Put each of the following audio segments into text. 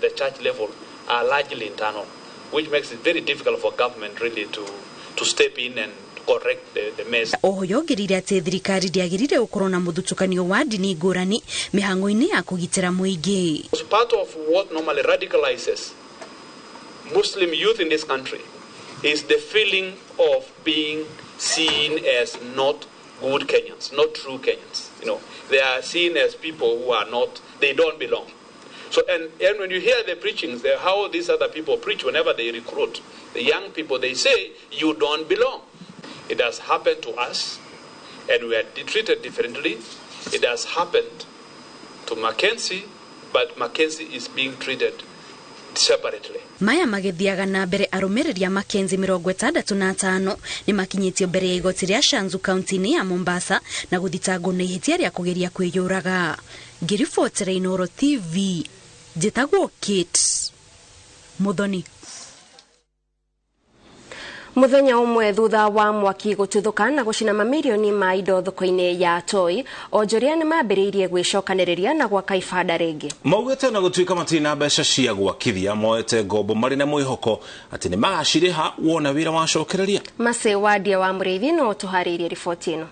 The church level are largely internal, which makes it very difficult for government really to step in and correct the mess. Oho yongereire atĩ thirikari ndĩagĩrĩire gũkorwo na mũthutũkanio wa ndini ngũrani mĩhang'o-inĩ ya kũgitĩra mũingĩ. Part of what normally radicalizes Muslim youth in this country is the feeling of being seen as not good Kenyans, not true Kenyans. They are seen as people who are not, they don't belong. So, and when you hear the preachings, how these other people preach whenever they recruit the young people, they say, you don't belong. It has happened to us, and we are treated differently. It has happened to Mackenzie, but Mackenzie is being treated separately. Maya magĩthiaga na mbere arũmĩrĩri a Mackenzie 65 nĩ makinyĩtio mbere ya igoti rĩa Shanzu kaunti-inĩ ya Mombasa na gũthitangwo na ihĩtia rĩa kũgeria kwĩyũraga. Ngĩribotera Inooro TV, njĩtagwo Kate Muthoni. Muthenya ũmwe thutha wa mwaki gũtuthũka na gũcina mamirioni ma indo thoko-inĩ ya Toi, onjoria nĩ mambĩrĩirie gwĩcokanĩrĩria na gwaka ibanda rĩngĩ. Maugĩte na gũtuĩka matirĩ na mbeca cia gwakithia, moete ngombo marĩ na mwĩhoko atĩ nĩ magacirĩha wona wĩra wacokereria. Mace Wadia wa Mũrĩithi no tũharĩirie riboti ĩno.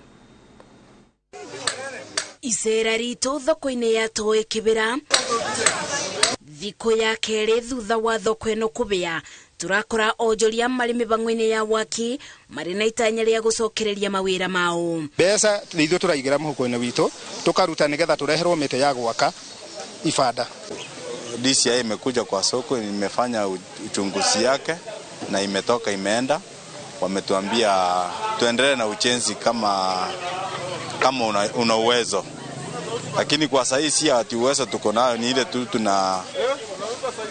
Icera ritũ thoko-inĩ ya Toi Kibera thikũ ya kerĩ thutha wa thoko ĩno kũbĩa, turakora onjoria marĩ mĩbango-inĩ ya waki marĩ na itanya rĩa gũcokereria mawĩra mao. Mbeca nĩ ithuĩ tũraigĩra mũhuko-inĩ witũ tũkaruta nĩgetha tũreherwo mĩtĩ ya gwaka ibanda. DCI imekuja kwa soko, imefanya uchunguzi yake na imetoka imeenda. Wametuambia tuendelee na ujenzi kama una uwezo. Lakini kwa sasa si ati uwezo tuko nayo, ni ile tu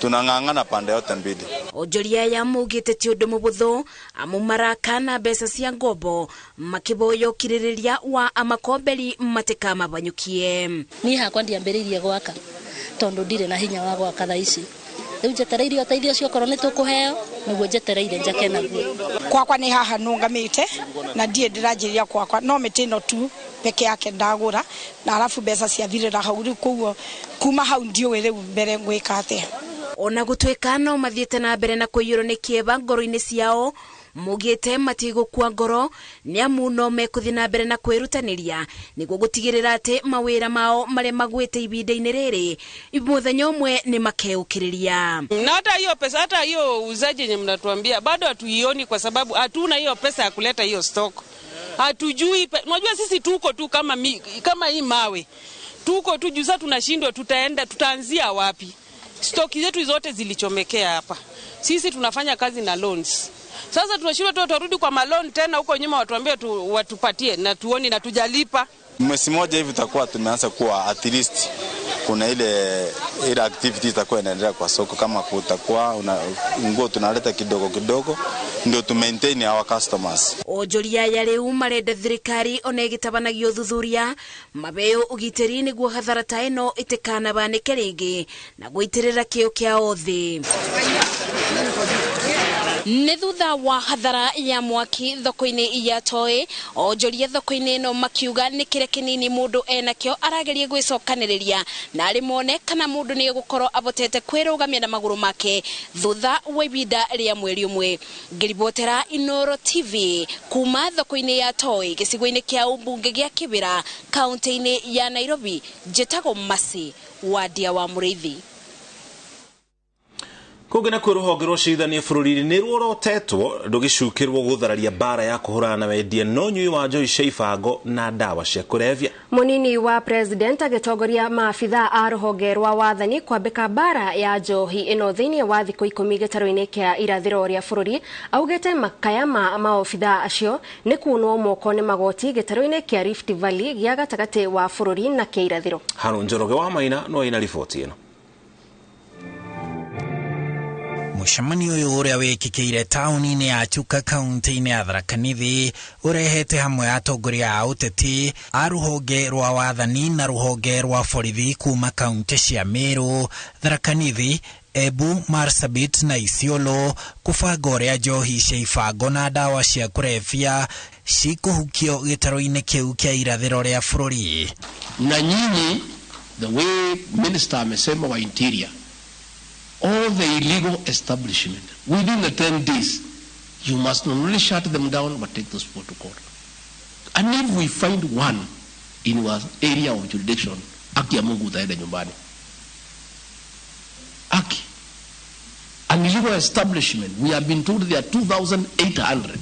tunang'ang'ana pande yote mbili. Onjoria ya maugĩte ti ũndũ mũhũthũ amu maraka na mbeca cia ngombo makĩboyo ũkirĩrĩria wa amakomberi matikamabanyũkie. Niĩ hakwa ndiambĩrĩirie gwaka tondũ ndirĩ na hinya wa gwaka thaa ici. Rĩu njetereire ũteithio ũcio okorwo nĩ tũkũheo nĩguo njetereire njake naguo. Kwakwa nĩ haha nũngamĩte na ndiĩ ndĩranjĩrĩria kwakwa, no mĩtĩ ĩno tu peke yake ndagũra na arabu mbeca ciathirĩra hau rĩu, koguo kuma hau ndiũĩ rĩu mbere ngwĩka atĩa. Ona gũtuĩka no mathiĩte na mbere na kũiyũrwo nĩ kĩeva ngoro-inĩ ciao, mugĩte matigũkua ngoro nĩ amu no mekũthiĩ na mbere na kwĩrutanĩria nĩguo gũtigĩrĩra atĩ mawĩra mao marĩa magwĩte ihinda-inĩ rĩrĩ mũthenya ũmwe nĩ makeũkĩrĩria. Na hata hiyo pesa, hata hiyo uuzaji yenye mnatuambia bado hatuioni kwa sababu hatuna hiyo pesa ya kuleta hiyo stock. Hatujui, unajua sisi tuko tu kama hii mawe. Tuko tu juu sasa tunashindwa tutaenda tutaanzia wapi? Stock zetu zote zilichomekea hapa. Sisi tunafanya kazi na loans. Sasa tunashindwa tu tutarudi kwa malon tena huko nyuma watuambie tu watupatie na tuoni na tujalipa. Mwezi mmoja hivi tutakuwa tumeanza kuwa at least kuna ile activity itakuwa inaendelea kwa soko, kama kutakuwa nguo tunaleta kidogo kidogo ndio tu maintain our customers. Onjoria ya rĩu marenda thirikari ona ĩgĩtabanagia ũthuthuria mabeo ũgitĩri nĩguo hathara ta ĩno ĩtikanabanĩke rĩngĩ na gũitĩrĩra kĩo kĩa othe. Nĩ thutha wa hathara ya mwaki thoko-inĩ ya Toi, onjoria thoko-inĩ ĩno makiuga nĩ kĩrĩa kĩnini mũndũ enakĩo arageria gwĩcokanĩrĩria na arĩ mone kana mũndũ nĩ egũkorwo abotete kwĩrũgamia na magũrũ make thutha wa ihinda rĩa mweri ũmwe. Ngĩribotera Inooro TV kuma thoko-inĩ ya Toi gĩcigo-inĩ kĩa ũmbunge gĩa Kibera kaunti-inĩ ya Nairobi, njĩtagwo Mercy Wadia wa Mũrĩithi. Kũngĩ na rũhonge rwa ũcirithania bũrũri-inĩ nĩ ruorotetwo rũgĩcukĩrwo gũthararia mbara ya kũhũrana na wendia no nyui wa njohi cia ibango na ndawa cia kũrebia. Mũnini wa president agĩtongoria maabitha a rũhonge rwa wathani kwambĩka mbara ya njohi ĩno thĩinĩ wa thikũ 10 gĩtarũ-inĩ kĩa irathĩro rĩa bũrũri, augĩte makaya ma maobitha acio nĩ kunwo moko nĩ magoti gĩtarũ-inĩ kĩa Rift Valley gĩa gatagatĩ wa bũrũri na kĩa irathĩro. Harũ Njoroge wa Maina no aina riboti ĩno. Mũcemanio ũyũ ũrĩa wĩkĩkĩire taũni-inĩ ya Chuka kaunti-inĩ ya Tharaka Nithi ũrehete hamwe atongoria a ũteti a rũhonge rwa wathani na rũhonge rwa borithi kuma kaunti cia Meru, Tharaka Nithi, Embu, Marsabit na Isiolo kũbanga ũrĩa njohi cia ibango na ndawa cia kũrebia cikũhukio gĩtarũ-inĩ kĩu kĩa irathĩro rĩa bũrũri. Na nyinyi, the way minister amesema wa interior, All the illegal establishment within the 10 days, you must not only shut them down but take those people to court. And if we find one in our area of jurisdiction, haki ya Mungu utaenda nyumbani. Haki. An illegal establishment, we have been told there are 2,800.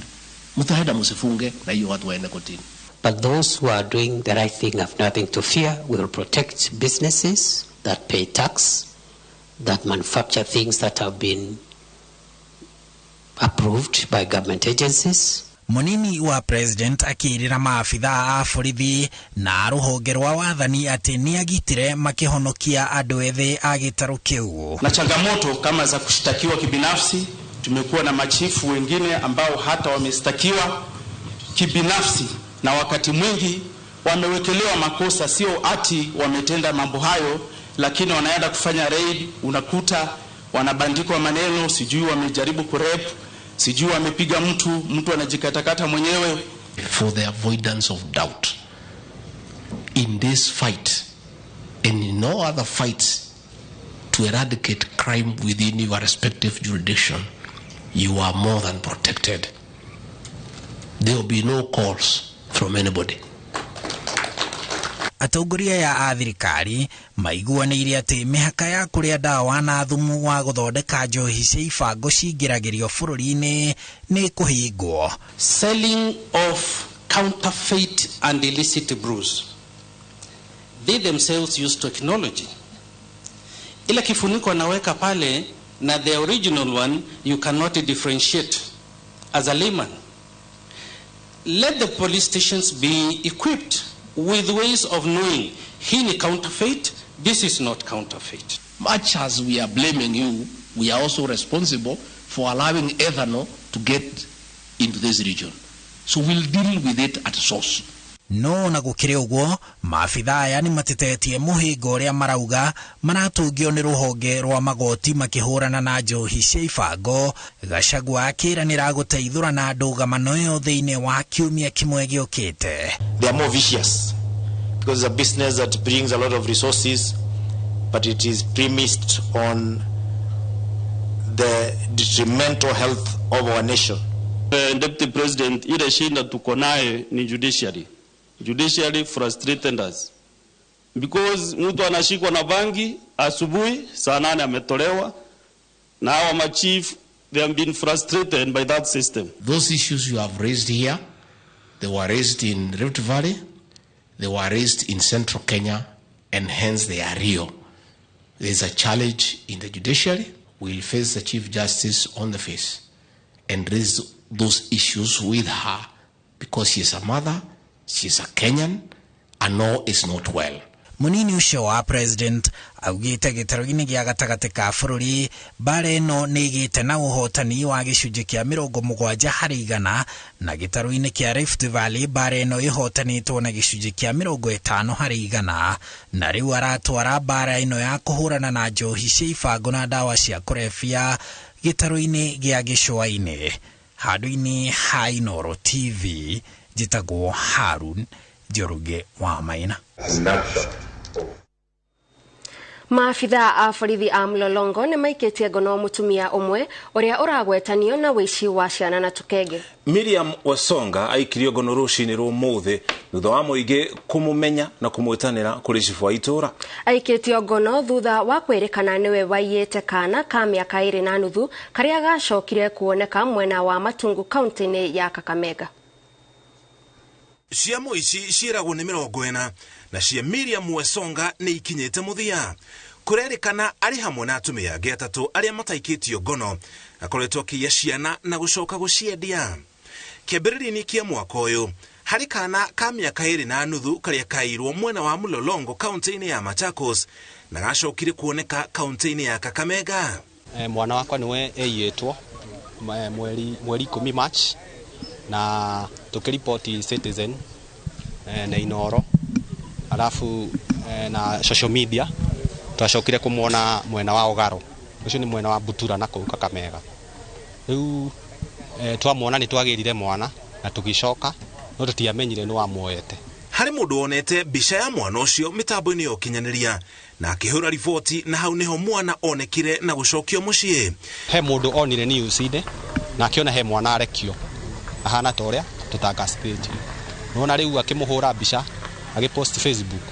Mutaenda musifunge na hiyo watu waende kotini. But those who are doing the right thing have nothing to fear. We will protect businesses that pay tax, that manufacture things that have been approved by government agencies. Munini wa president akirira maabithaa a borithi na ruhonge rwa wathani ati ni agitire makihonokia andu ethi a gitaru kiu. Na changamoto kama za kushtakiwa kibinafsi, tumekuwa na machifu wengine ambao hata wameshtakiwa kibinafsi na wakati mwingi wamewekelewa makosa, sio ati wametenda mambo hayo, lakini wanaenda kufanya raid, unakuta wanabandikwa maneno, sijui wamejaribu kurep, sijui wamepiga mtu, mtu anajikatakata mwenyewe. For the avoidance of doubt, in this fight and in no other fights to eradicate crime within your respective jurisdiction, you are more than protected. There will be no calls from anybody. Atongoria ya a thirikari maiguanĩire atĩ mĩhaka ya kũrĩa ndawa na thumu wa gũthondeka njohi cia ibango cingĩragĩrio bũrũri-inĩ nĩ kũhingwo. Selling of counterfeit and illicit brews. They themselves use technology. Ile kifuniko anaweka pale na the original one you cannot differentiate as a layman. Let the police stations be equipped with ways of knowing hii ni counterfeit, this is not counterfeit. Much as we are blaming you, we are also responsible for allowing ethanol to get into this region. So we'll deal with it at source. No na gukiri uguo maabithaa aya ni matetetie muhingo uria marauga maratungio ni ruhonge rwa magoti makihurana na njohi cia ibango. Gachagua akiranira guteithura na ndugamano iyo thiini wa kiumia kimwe giukite. They are more vicious because it's a business that brings a lot of resources, but it is premised on the detrimental health of our nation. Deputy President, ile shinda tuko naye ni judiciary. Judiciary frustrated us because mtu anashikwa na bangi asubuhi saa 8 ametolewa, na hawa machief, they have been frustrated by that system. Those issues you have raised here, they were raised in Rift Valley, they were raised in Central Kenya, and hence they are real. There is a challenge in the judiciary. We will face the Chief Justice on the face and raise those issues with her because she is a mother, she is a Kenyan, and no, it's not well. Munini ucio wa president augite gĩtarũ-inĩ gĩa gatagatĩ ka bũrũri mbara ĩno nĩ ĩgĩte na ũhotani wa gĩcunjĩ kĩa 70% na gĩtarũ-inĩ kĩa Rift Valley mbara ĩno ĩhotanĩtwo na gĩcunjĩ kĩa 50% na rĩu aratwara mbara ĩno ya kũhũrana na njohi cia ibango na ndawa cia kũrebia gĩtarũ-inĩ gĩa gĩcũa-inĩ. Handũ-inĩ ha Inooro TV njĩtagwo Harun Njoroge wa Maina. Maabithaa a borithi a Mlolongo nĩ maikĩtie ngono mũtumia ũmwe ũrĩa ũragwetanio na wĩici wa ciana na tũkenge. Miriam Wasonga aikirio ngono rũcinĩ rwa ũmũthĩ thutha wa mũingĩ kũmũmenya na kũmwĩtanĩra kũrĩ cibũ wa itũũra. Aikĩtio ngono thutha wa kwĩrĩkana nĩwe waiyĩte kana ka mĩaka 2.5 karĩa gacokire kuoneka mwena wa Matungu kaunti-inĩ ya Kakamega. Cia mũici ciĩragwo nĩ 40 na cia Miriam Wesonga nĩ ikinyĩte mũthia. Kũrerĩkana arĩ hamwe na atumia angĩ atatũ arĩa mataikĩtio ngono akoretwo akĩiya ciana na gũcoka gũciendia. Kĩambĩrĩria-inĩ kĩa mwaka ũyũ harĩ kana ka mĩaka 2.5 karĩa kairwo mwena wa Mlolongo kaunti-inĩ ya Machakos na gacokire kuoneka kaunti-inĩ ya Kakamega. Mwana wakwa niwe ĩiyĩtwo mweri 10 March na tukiripoti Citizen na Inooro alafu na social media twacokire kumuona mwena wa Ogaro ucio ni mwena wa Butura na kuu Kakamega. Riu twamuona ni twagirire mwana na tugicoka no tutiamenyire ni wamuoete. Harĩ mũndũ wonete mbica ya mwana ũcio mĩtambo-inĩ ya ũkinyanĩria Na akĩhũra riboti na hau niho mwana onekire na gũcokio mũciĩ. He mũndũ onire news-inĩ na akĩona he mwana arekio ahana ta ũrĩa tũtangacithĩtie. Nona rĩu akĩmũhũra mbica agĩpost Facebook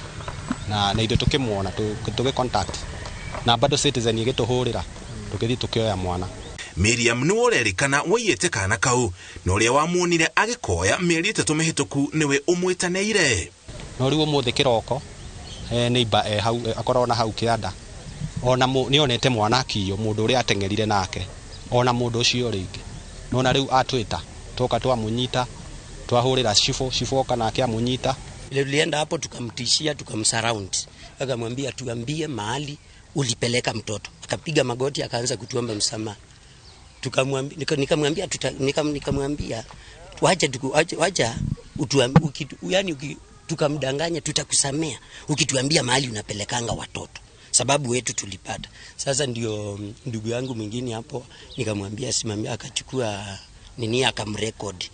na ithuĩ tũkĩmuona tũgĩ contact na bado Citizen ĩgĩtũhũrĩra tũgĩthiĩ tũkĩoya mwana. Miriam nĩwe ũrerĩkana waiyĩte kana kau na ũrĩa wamuonire agĩkoya mĩeri 3 mĩhĩtũku nĩwe ũmwĩtanĩire. No rĩu ũmũthĩ kĩroko neighbor hau akorwo na hau kĩanda ona nĩonete mwana akiywo mũndũ ũrĩa ateng'erire nake ona mũndũ ũcio rĩngĩ. Nona rĩu atwĩta toka twamunyita twahũrĩra cibũ oka nake amunyita. Tulienda hapo tukamtishia, tukamsurround, akamwambia tuambie mahali ulipeleka mtoto. Akapiga magoti akaanza kutuomba msamaha. Nikamwambia nikamwambia wacha yani tukamdanganya tutakusamea ukituambia mahali unapelekanga watoto, sababu wetu tulipata. Sasa ndio ndugu yangu mwingine hapo nikamwambia simamia, akachukua nini akamrecord,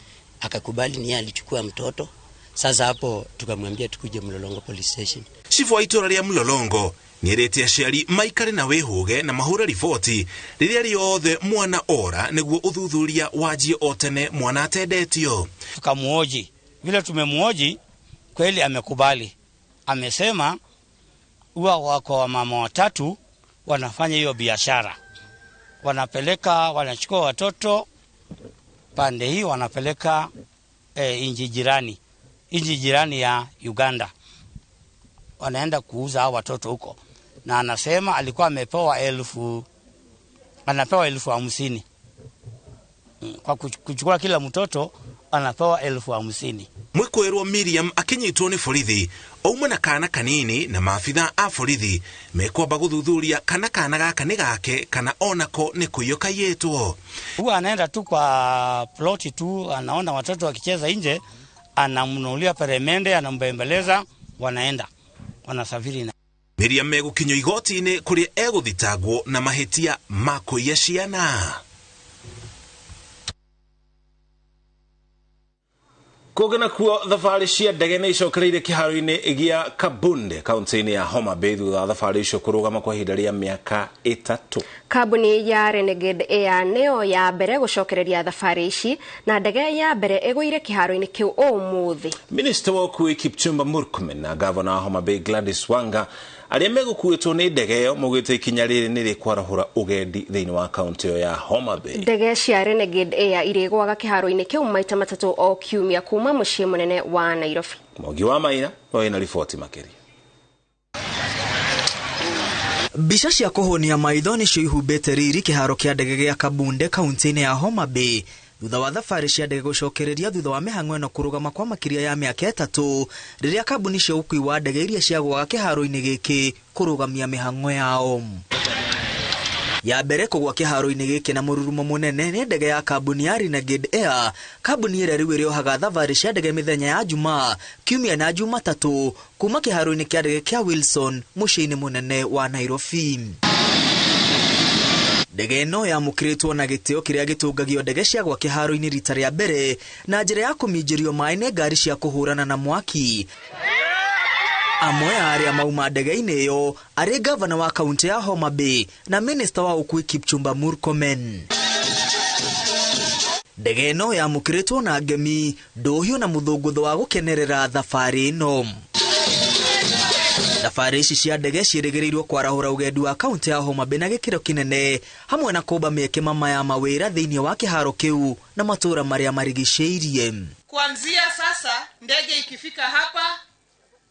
akakubali ni alichukua mtoto. Sasa hapo tukamwambia tukuje Mlolongo police station. Chifu wa itũra rĩa Mlolongo nĩerĩte aciari maikare na wĩhũge na mahũre riboti rĩrĩa rĩothe mwana ora nĩguo ũthuthuria wanjie o tene mwana atendetio. Tukamuoji, vile tumemuoji kweli amekubali. Amesema huwa wako wamama watatu wanafanya hiyo biashara. Wanapeleka, wanachukua watoto pande hii wanapeleka nchi jirani ya Uganda. Wanaenda kuuza hao watoto huko. Na anasema alikuwa amepewa 50,000. Kwa kuchukua kila mtoto anapewa 50,000. Mwĩkũĩrwo Miriam akinyitwo nĩ borithi auma na kana kanini na maabitha a borithi mekwamba gũthuthuria kana kana gaka nĩ gake kana onako nĩ kũiywo kaiyĩtwo. Huwa anaenda tu kwa ploti tu, anaona watoto wakicheza nje, anamnunulia peremende, anambembeleza, wanaenda wanasafiri na Miriam megũkinyio igoti-inĩ kũrĩa egũthitangwo na mahĩtia ma kũiya ciana. Kũngĩ nakuo thabarĩ cia ndege nĩ icokereire kĩharo-inĩ gĩa Kabunde kaunti-inĩ ya Homa Bay thutha wa thabarĩ icio kũrũgama kwa ihinda rĩa mĩaka 3. Kambuni ya Renegade Air nĩyo ya mbere gũcokereria thabarĩ ici na ndege ya mbere ĩgũire kĩharo-inĩ kĩu ũmũthĩ. Minista wa ũkuui Kipchumba Murkomen na gavana wa Homa Bay Gladys Wanga arĩa megũkuĩtwo nĩ ndege ĩyo maugĩte ikinya rĩrĩ nĩ rĩkwarahũra ũgendi thĩinĩ wa kaunti ĩyo ya Homa Bay. Ndege cia Renegade Air irĩgũaga kĩharo-inĩ kĩu maita 3 o kiumia kuma mũciĩ mũnene wa Nairobi. Mwangi wa Maina no ĩna riboti makĩria. Mbica cia kũhũnia maitho nĩcio ihumbĩte riri kĩharo kĩa ndege gĩa Kabunde kaunti-inĩ ya Homa Bay thutha wa thabarĩ cia ndege gũcokereria thutha wa mĩhang'o ĩno kũrũgama kwa makĩria ya mĩaka 3 rĩrĩa kambuni cia ũkuui wa ndege iria ciagũaga kĩharo-inĩ gĩkĩ kũrũgamia mĩhang'o yao. Ya mbere kũgwa kĩharo-inĩ gĩkĩ na mũrurumo mũnene nĩ ndege ya kambuni ya Renegade Air, kambuni ĩrĩa rĩu ĩrĩohaga thabarĩ cia ndege mĩthenya ya Jumaa, Kiumia na Jumatatũ kuma kĩharo-inĩ kĩa ndege kĩa Wilson mũciĩ-inĩ mũnene wa Nairobi. Ndege ĩno yamũkĩrĩtwo na gĩtĩo kĩrĩa gĩtũngagio ndege ciagwa kĩharo-inĩ rita rĩa mbere na njĩra ya kũminjĩrio maĩ nĩ ngari cia kũhũrana na mwaki. Amwe a arĩa mauma ndege-inĩ ĩyo arĩ gavana wa kaunti ya Homa Bay na minista wa ũkuui Kipchumba Murkomen. Ndege ĩno yamũkĩrĩtwo na ngemi, ndũhiũ na mũthũngũtho wa gũkenerera thabarĩ ĩno. Thabarĩ ici cia ndege ciĩrĩgĩrĩirwo kwarahũra ũgendi wa kaunti ya Homa Bay na gĩkĩro kĩnene hamwe na kũmba mĩeke mama ya mawĩra thĩinĩ wa kĩharo kĩu na matũũra marĩa marigicĩirie. Kuanzia sasa ndege ikifika hapa,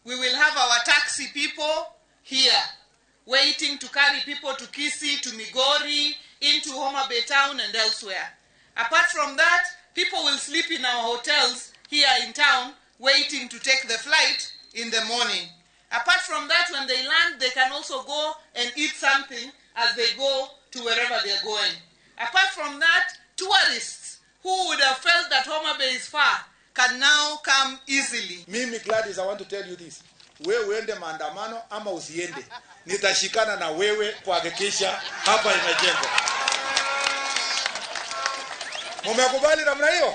we will have our taxi people here waiting to carry people to Kisii, to Migori, into Homa Bay town and elsewhere. Apart from that, people will sleep in our hotels here in town waiting to take the flight in the morning. Apart from that, when they land, they can also go and eat something as they go to wherever they're going. Apart from that, tourists who would have felt that Homa Bay is far can now come easily. Mimi Gladys, I want to tell you this. Wewe uende maandamano ama usiende, nitashikana na wewe kuhakikisha hapa imejengwa. Mumekubali namna hiyo?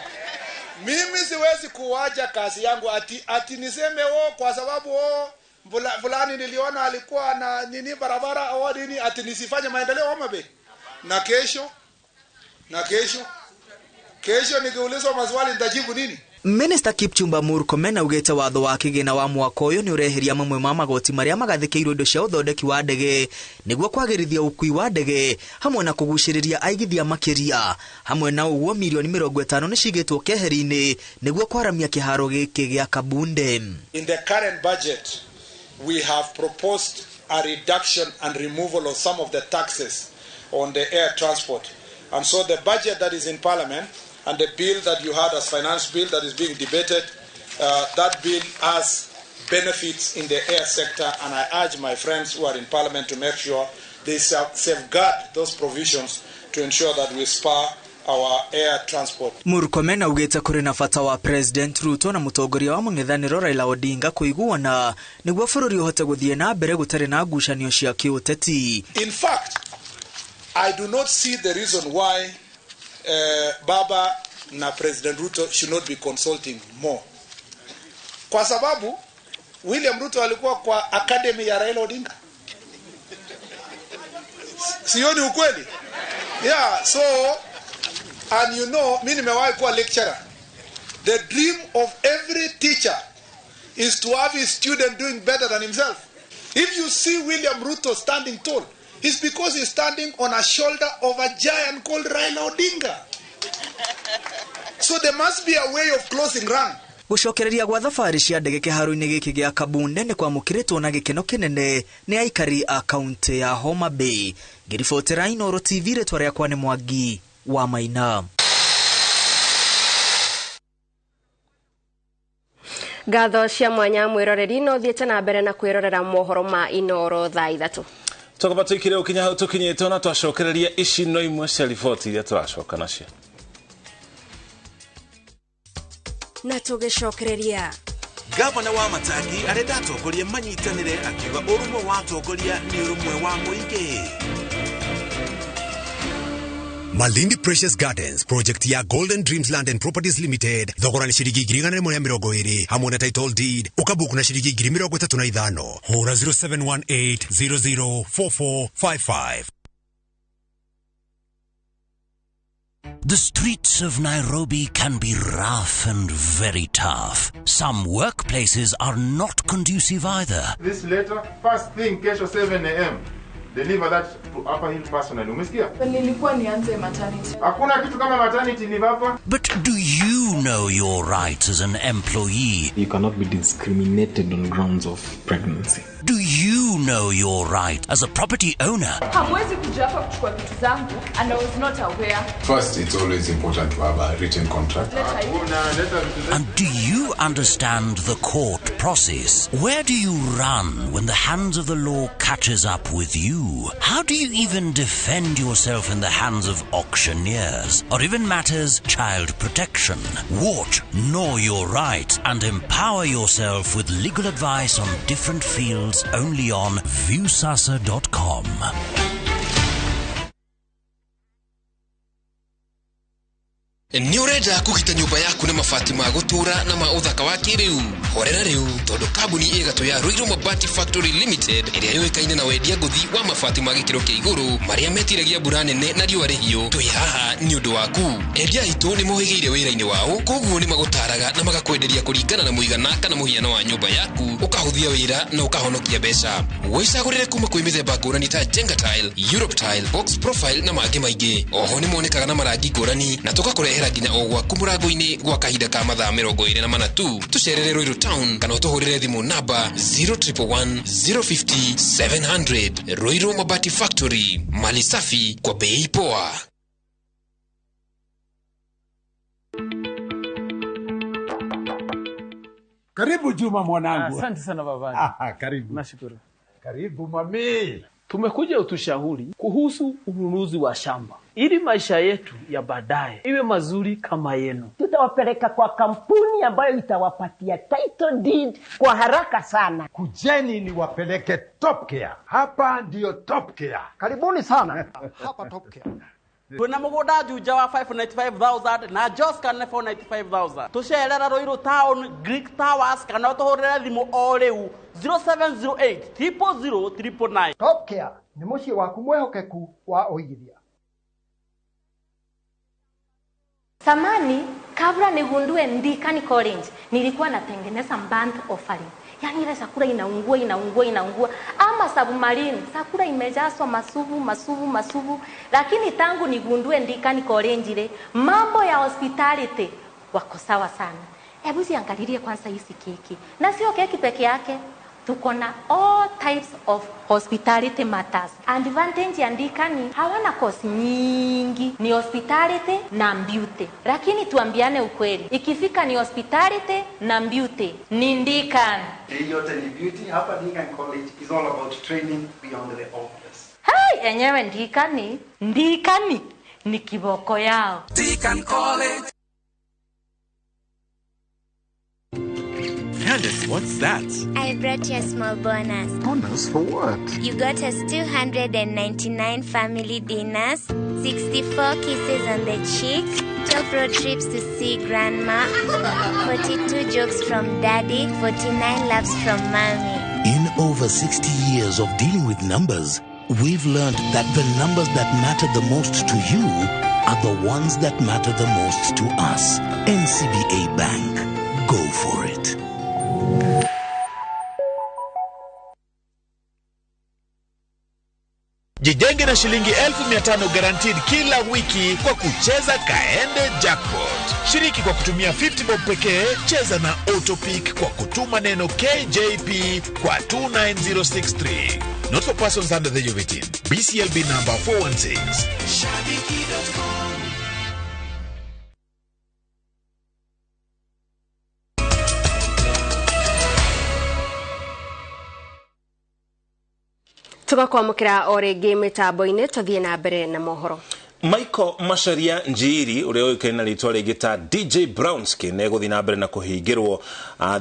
Mimi siwezi kuacha kazi yangu ati niseme kwa sababu Fulani niliona alikuwa na nini barabara au nini, ati nisifanye maendeleo Homa Bay. Na kesho kesho nikiulizwa maswali nitajibu nini? Minister Kipchumba Murkomen augite watho wa kigina wa mwaka uyu ni ureheria mamwe ma magoti maria magathikirwo indo cia uthondeki wa ndege niguo kwagirithia ukui wa ndege hamwe na kuguciriria aigithia makiria. Hamwe na uguo milioni 50 ni cigitwo keheri-ini niguo kwaramia kiharo giki gia Kabunde. In the current budget we have proposed a reduction and removal of some of the taxes on the air transport, and so the budget that is in parliament and the bill that you had as finance bill that is being debated, that bill has benefits in the air sector, and I urge my friends who are in parliament to make sure they safeguard those provisions to ensure that we spur our air transport. Murkomen augite kuri na bata wa President Ruto na mutongoria wa mũng'ethanĩro Raila Odinga kuiguana niguo bũrũri ũhote gũthiĩ na mbere gũtarĩ na ngucanio cia kĩũteti. In fact, I do not see the reason why Baba na President Ruto should not be consulting more. Kwa sababu William Ruto alikuwa kwa academy ya Raila Odinga. Sioni ukweli? Yeah, so and you know, mimi nimewahi kuwa lecturer. The dream of every teacher is to have his student doing better than himself. If you see William Ruto standing tall, it's because he's standing on a shoulder of a giant called Raila Odinga. So there must be a way of closing rank. Gucokereria gwa thabarĩ cia ndege kĩharo-inĩ gĩkĩ gĩa Kabunde nĩ kwamũkĩrĩtwo na gĩkeno kĩnene nĩ aikari a kaunti ya Homa Bay. Ngĩribotera Inooro TV, rĩtwa rĩakwa nĩ Mwangi wa Maina. Ngatho cia mwanya mwĩroreri, no thiĩte na mbere na kwĩrorera mohoro ma Inooro thaa 3. Twakaba tuikire ukinya hau tukinyite na twacokereria ici no imwe cia riboti iria tũracoka nacio. Na tũgĩcokereria Gavana wa Matangi arenda atongoria manyitanĩre akiuga ũrũmwe wa atongoria nĩ ũrũmwe wa mũingĩ. Malindi Precious Gardens project ya Golden Dreams Land and Properties Limited thogora ni shilingi 120 hamwe na title deed ukabuku na shilingi 35. Hura 0718 004455. The streets of Nairobi can be rough and very tough. Some workplaces are not conducive either. This letter, first thing kesho 7 a.m. Deliver that to Upper Hill personally. Umesikia? Nilikuwa nianze maternity. Hakuna kitu kama maternity leave hapa. But do you know your rights as an employee? You cannot be discriminated on grounds of pregnancy. Do you know your right as a property owner? Hamwezi kuja hapa kuchukua vitu zangu and I was not aware. First, it's always important to have a written contract. And do you understand the court process? Where do you run when the hands of the law catches up with you? How do you even defend yourself in the hands of auctioneers or even matters child protection? Watch Know Your Right and empower yourself with legal advice on different fields only on Viusasa.com. Nĩ ũrenda kũgita nyũmba yaku na mabati ma gũtũũra na ma ũthaka wa kĩrĩu? Horera rĩu tondũ kambuni ĩgatũ ya Ruiru Mabati Factory Limited ĩrĩa yũĩkaine na wendia ngũthi wa mabati ma gĩkĩro kĩa igũrũ marĩa metiragia mbura nene na riũa rĩhiũ, twĩ haha nĩ ũndũ waku. Endia aitũ nĩ mohĩgĩire wĩra-inĩ wao, koguo nĩ magũtaraga na magakwenderia kũringana na mũigana kana mũhiano wa nyũmba yaku, ũkahũthia wĩra na ũkahonokia mbeca. Wĩcagũrĩre kuma kwĩ mĩthemba ngũrani ta Jenga Tile, Europe Tile, Box Profile na mangĩ maingĩ. Oho nĩ monekaga na marangi ngũrani na tũgakũrehera nginya o gwaku mũrango-inĩ gwa kahinda ka mathaa 24 tu. Tũcerere Ruiru Town kana ũtũhũrĩre thimũ namba 0111 050 700. Ruiru Mabati Factory, mali safi kwa bei poa. Karibu Juma mwanangu. Asante sana baba. Karibu. Nashukuru. Karibu mami. Tumekuja utushauri kuhusu ununuzi wa shamba ili maisha yetu ya baadaye iwe mazuri kama yenu. Tutawapeleka kwa kampuni ambayo itawapatia title deed kwa haraka sana. Kujeni niwapeleke Top Care. Hapa ndiyo Top Care. Karibuni sana. Hapa Top Care Twina mugunda Juja wa 595,000 na Joska nĩ 495,000. Tucerera Ruiru Town Greek Towers kana utuhurire thimu o riu 0708 000 999. Top Care nĩ mũciĩ waku mwĩhokeku wa ũigithia. Samani, kabla nigundue Ndikani College, nilikuwa natengeneza burnt offering. Yaani ile chakula inaungua, inaungua, inaungua. Ama submarine, chakula imejazwa masubu, masubu, masubu. Lakini tangu nigundue Ndikani College ile, mambo ya hospitality wako sawa sana. Hebu ziangalilie kwanza hizi keki. Na sio keki peke yake. Tuko na all types of hospitality matters. Advantage ya Ndikani hawana course nyingi, ni hospitality na beauty. Lakini tuambiane ukweli, ikifika ni hospitality na beauty, ni Ndikani. Hii yote ni beauty. Hapa Ndikani College is all about training beyond the obvious. Hey, enyewe Ndikani, Ndikani ni kiboko yao. Ndikani College. Candice, what's that? I brought you a small bonus. Bonus for what? You got us 299 family dinners, 64 kisses on the cheek, 12 road trips to see grandma, 42 jokes from daddy, 49 laughs from mommy. In over 60 years of dealing with numbers, we've learned that the numbers that matter the most to you are the ones that matter the most to us. NCBA Bank. Go for it. Jijenge na shilingi 1500 guaranteed kila wiki kwa kucheza Kaende Jackpot. Shiriki kwa kutumia 50 bob pekee, cheza na Autopick kwa kutuma neno KJP kwa 29063. Not for persons under the age of 18. BCLB number 416. Shabiki.com. Tugakwamukira o rĩngĩ mĩtambo-inĩ tũthiĩ na mbere na mohoro. Michael Macharia Njiri ũrĩa ũĩkaine na rĩtwa rĩngĩ ta DJ Brownskin egũthiĩ na mbere na kũhingĩrwo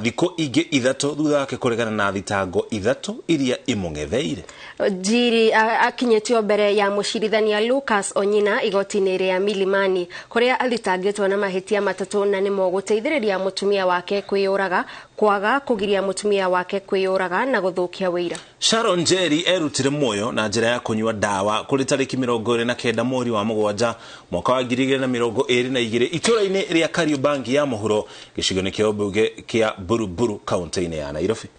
thikũ ingĩ ithatũ thutha wake kũregana na thitango ithatũ iria imũng'etheire. Njiri akinyĩtio mbere ya mũcirithania Lucas Onyina igoti-inĩ rĩa Milimani kũrĩa athitangĩtwo na mahĩtia matatũ na nĩmo gũteithĩrĩria mũtumia wake kwĩyũraga, kwaga kũgiria mũtumia wake kwĩyũraga na gũthũkia wĩira. Sharon Njeri erutire muoyo na njĩra ya kũnyua ndawa kũrĩ tarĩki 29 mweri wa mũgwanja mwaka wa 2022 itũra-inĩ rĩa Kariobangi ya mũhuro gĩcigo-inĩ kĩa ũmbunge kĩa Buruburu kaunti-inĩ ya Nairobi.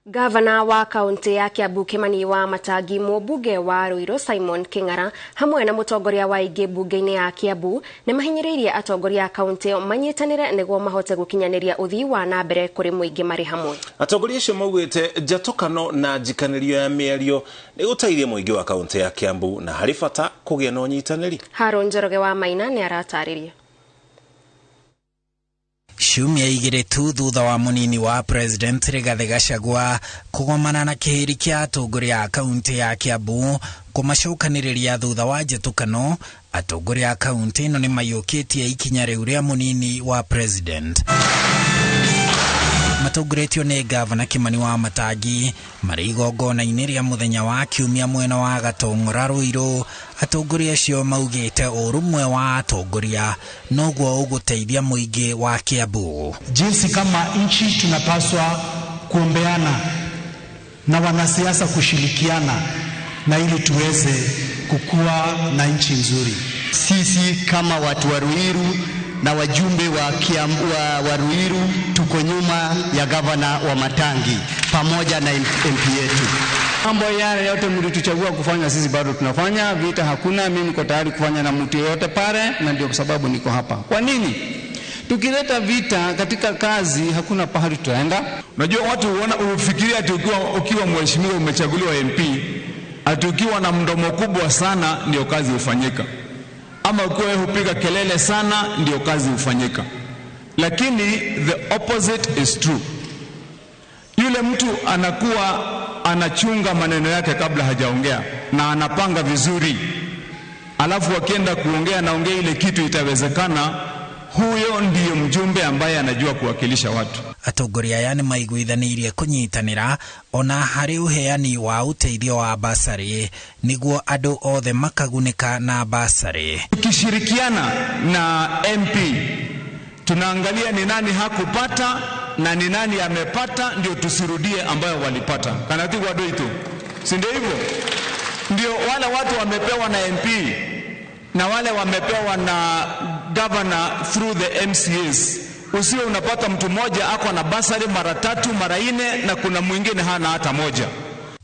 Gavana wa kaunti ya Kiambu Kimani wa Matangi, mũmbunge wa Ruiru Simon King'ara hamwe na mũtongoria wa ingĩ mbunge-inĩ ya Kiambu nĩ mahinyĩrĩirie atongoria a kaunti ĩyo manyitanĩre nĩguo mahote gũkinyanĩria ũthii wa na mbere kũrĩ mũingĩ marĩ hamwe. Atongoria acio maugĩte njatũkano na njikanĩrio ya mĩario nĩ gũteithia mũingĩ wa kaunti ya Kiambu na harĩ bata kũgĩa na ũnyitanĩri. Haron Njoroge wa Maina nĩ aratarĩria. Ciumia igĩrĩ tu thutha wa mũnini wa President Rigathi Gachagua kũgomana na kĩhĩri kĩa atongoria a kaunti ya Kiambu kũmacokanĩrĩria thutha wa njĩtũkano, atongoria a kaunti ĩno nĩ maiyũkĩtie ikinya rĩu rĩa mũnini wa President. Matongoretio nĩ Gavana Kimani wa Matangi marĩ igongona-inĩ rĩa mũthenya wa kiumia mwena wa Gatong'ora Ruiru, atongoria acio maugĩte ũrũmwe wa atongoria noguo ũgũteithia mũingĩ wa Kiambu. Jinsi kama nchi tunapaswa kuombeana na wanasiasa kushirikiana na ili tuweze kukua na nchi nzuri. Sisi kama watu wa Ruiru na wajumbe wa Kiambu wa Ruiru tuko nyuma ya gavana wa Matangi pamoja na MP yetu. Mambo yale yote mlituchagua kufanya, sisi bado tunafanya. Vita hakuna, mimi niko tayari kufanya na mtu yeyote pale, na ndio sababu niko hapa. Kwa nini? Tukileta vita katika kazi hakuna pahali tutaenda. Unajua watu huona ufikiria ati ukiwa mheshimiwa umechaguliwa MP, ati ukiwa na mdomo kubwa sana ndio kazi hufanyika, ama ukiwa hupiga kelele sana ndio kazi hufanyika. Lakini the opposite is true. Yule mtu anakuwa anachunga maneno yake kabla hajaongea na anapanga vizuri, alafu akienda kuongea naongea ile kitu itawezekana. Huyo ndiyo mjumbe ambaye anajua kuwakilisha watu. Atongoria aya nĩ maiguithanĩirie kũnyitanĩra ona harĩ ũheani wa ũteithio wa basarĩ nĩguo andũ othe makagunĩka na basarĩ. Tukishirikiana na MP tunaangalia ni nani hakupata na ni nani amepata, ndio tusirudie ambayo walipata. Kanatigwa doito, si ndio hivyo? Ndio wale watu wamepewa na MP na wale wamepewa na governor through the MCAs. Usio unapata mtu mmoja ako na basari mara tatu mara nne na kuna mwingine hana hata moja.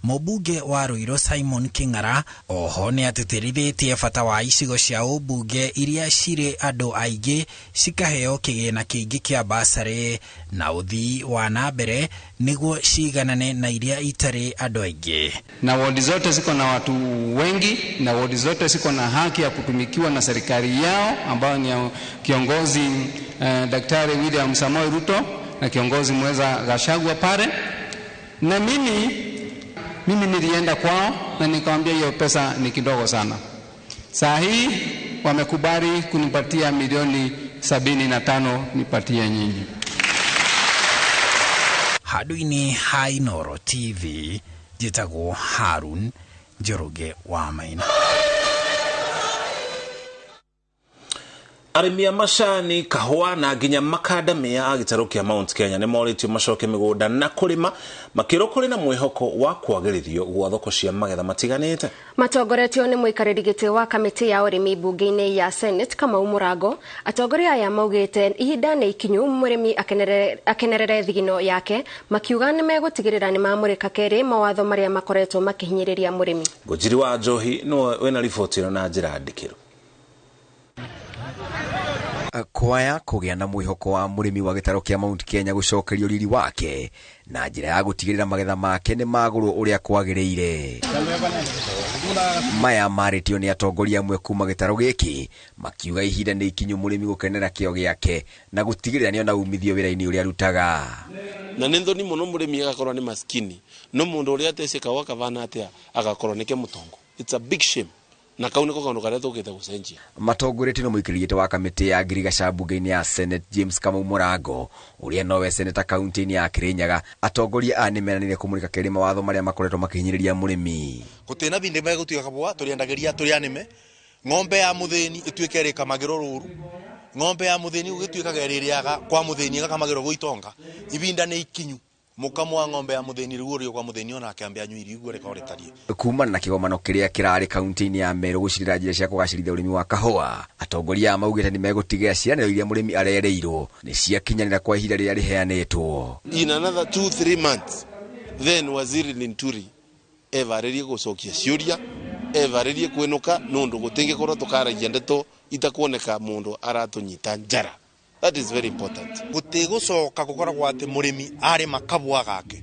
Mũmbunge wa Ruiru Simon King'ara oho nĩ atĩtĩrithĩtie bata wa icigo cia ũmbunge iria cirĩ andũ aingĩ cikaheo kĩgĩna kĩingĩ kĩa basarĩ na ũthii wa na mbere nĩguo ciganane na iria itarĩ andũ aingĩ. Na wodi zote ziko na watu wengi na wodi zote ziko na haki ya kutumikiwa na serikali yao ambayo ni kiongozi Daktari William Samoei Ruto na kiongozi mweza Gachagua pale. Na mimi nilienda kwao na nikamwambia hiyo pesa ni kidogo sana. Saa hii wamekubali kunipatia milioni 75 nipatie nyinyi. Handũ-inĩ ha Inooro TV njĩtagwo Harun Njoroge wa Maina. Arĩmi a macani, kahũa na nginya makandamia a gĩtarũ kĩa Mount Kenya nĩ morĩtio macoke mĩgũnda na kũrĩma makĩrwo kũrĩ na mwĩhoko wa kwagĩrithio gwa thoko cia magetha matiganĩte. Matongoretio nĩ mũikarĩri gĩtĩ wa kamĩtĩ ya ũrĩmi mbunge-inĩ ya Senate Kamau Mũrango, atongoria aya maugĩte ihinda nĩ ikinyu mũrĩmi akenerere thigino yake, makiuga nĩ megũtigĩrĩra nĩ mamũrĩka kerĩ mawatho marĩa makoretwo makĩhinyĩrĩria mũrĩmi. Ngũnjiri wa Njohi nĩwe wĩna riboti ĩno na njĩra ndikĩru. Kwaya kũgĩa na mwĩhoko wa mũrĩmi wa gĩtarũ kĩa Mount Kenya gũcokerio riri wake na njĩra ya gũtigĩrĩra magetha make nĩ magũrwo ũrĩa kwagĩrĩire. Maya marĩtio nĩ atongoria amwe kuma gĩtarũ gĩkĩ makiuga ihinda nĩ ikinyu mũrĩmi gũkenera kĩo gĩake na gũtigĩrĩra nĩona umithio wĩra-inĩ ũrĩa arutaga. Na nĩ thoni mũno mũrĩmi agakorwo nĩ maskini no mũndũ ũrĩa ateceka wakavana atĩa agakorwo nĩke mũtongo. It's a big shame. Na kau niko kaundu karia tukite gucenjia. Matongoretio nĩ mũikarĩri wa kamĩtĩ ya ngirigaca mbunge-inĩ ya Senate James Kamau Mũrango ũrĩa nowe seneta kaunti-inĩ ya Kirinyaga, atongoria aya nĩ meranĩire kũmũrĩka kerĩ mawatho marĩa makoretwo makĩhinyĩrĩria mũrĩmi. Gũtirĩ bindi megũtuĩka kabũa tũrĩendageria tũrĩ anĩme ng'ombe ya mũthĩni ĩtuĩke ĩrĩkamagĩrwo rũru, ng'ombe ya mũthĩni gũgĩtuĩkaga ĩrĩrĩaga kwa mũthĩni ĩgakamagĩrwo gũitonga. Ibinda nĩ ikinyu mukamo wa ng'ombe ya muthini riu uri kwa muthini ona akĩambia anyua irio iguo rĩkorwo rĩtariĩ. Kumana na kĩgomano kĩrĩa kĩrarĩ kaunti-inĩ ya Meru gũcirĩra njĩra cia kũgacĩrithia ũrĩmi wa kahũa, atongoria aya maugĩte nĩ megũtigĩrĩra ciĩranĩro iria mũrĩmi arereirwo nĩ ciakinyanĩra kwa ihinda rĩrĩa rĩheanĩtwo. In another 2-3 months then Waziri Linturi evarĩrie gũcokia ciũria, evarĩrie kwĩnũka nũndũ gũtingĩkorwo tũkaragia ndeto itakuoneka mũndũ aratũnyita njara. That is very important. Gutigucoka gukoragwo ati murimi ari makabwa gake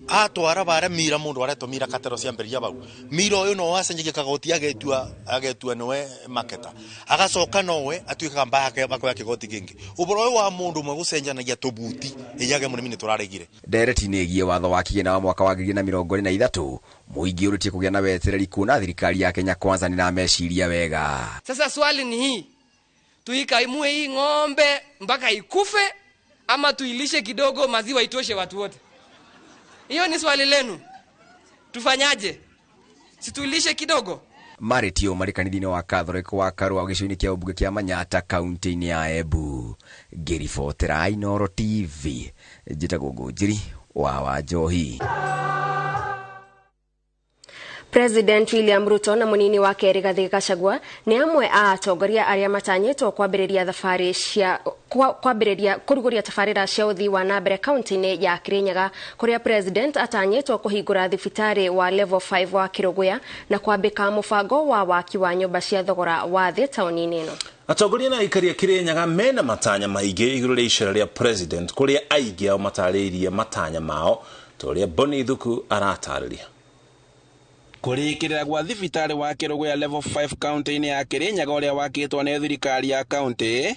atwara bara mira mundu aretwo mira katero cia mberia bau mira uyu no acenjegia kagoti agetua niwe maketa agacoka nowe atuikaga mbaya yake bakoya kigoti kingi uboro uyu wa mundu mwe gucenjanagia tubuti iyage murimi ni turaregire. Ndereti-inĩ ĩgiĩ watho wa kĩgĩna wa mwaka wa 2023 mũingĩ ũrĩtie kũgĩa na wetereri kuona thirikari ya Kenya Kwanza nĩ meciria wega. Sasa swali ni hii, tuikamue hii ng'ombe mpaka ikufe ama tuilishe kidogo maziwa itoshe watu wote? Hiyo ni swali lenu. Tufanyaje? Si tuilishe kidogo? Marĩtio marĩ kanitha-inĩ wa Catholic wa Karua gĩcigo-inĩ kĩa ũmbunge kĩa Manyatta kaunti-inĩ ya Embu. Ngĩribotera Inooro TV njĩtagwo Ngũnjiri wa Wanjohi. President William Ruto na munini wake Rigathi Gachagua nĩ amwe a atongoria arĩa matanyĩtwo kwambĩrĩria thabarĩ cia kwambĩrĩria kũrugũria tabarĩra cia ũthii wa na mbere kaunti-inĩ ya Kirinyaga kũrĩa President atanyĩtwo kũhingũra thibitarĩ wa level 5 wa Kĩrũgũya na kwambĩka mũbango wa waki wa nyũmba cia thogora wa thĩ taũni-inĩ ĩno. Atongoria na aikari a Kirinyaga mena matanya maingĩ igũrũ rĩa icera rĩa President kũrĩa aingĩ ao matarĩirie matanya mao ta ũrĩa Bonny Thuku aratarĩria. Kũrĩkĩrĩra gwa thibitarĩ wa Kĩrũgũya level 5 kaunti-inĩ ya Kirinyaga ũrĩa wakĩtwo nĩ thirikari ya kaunti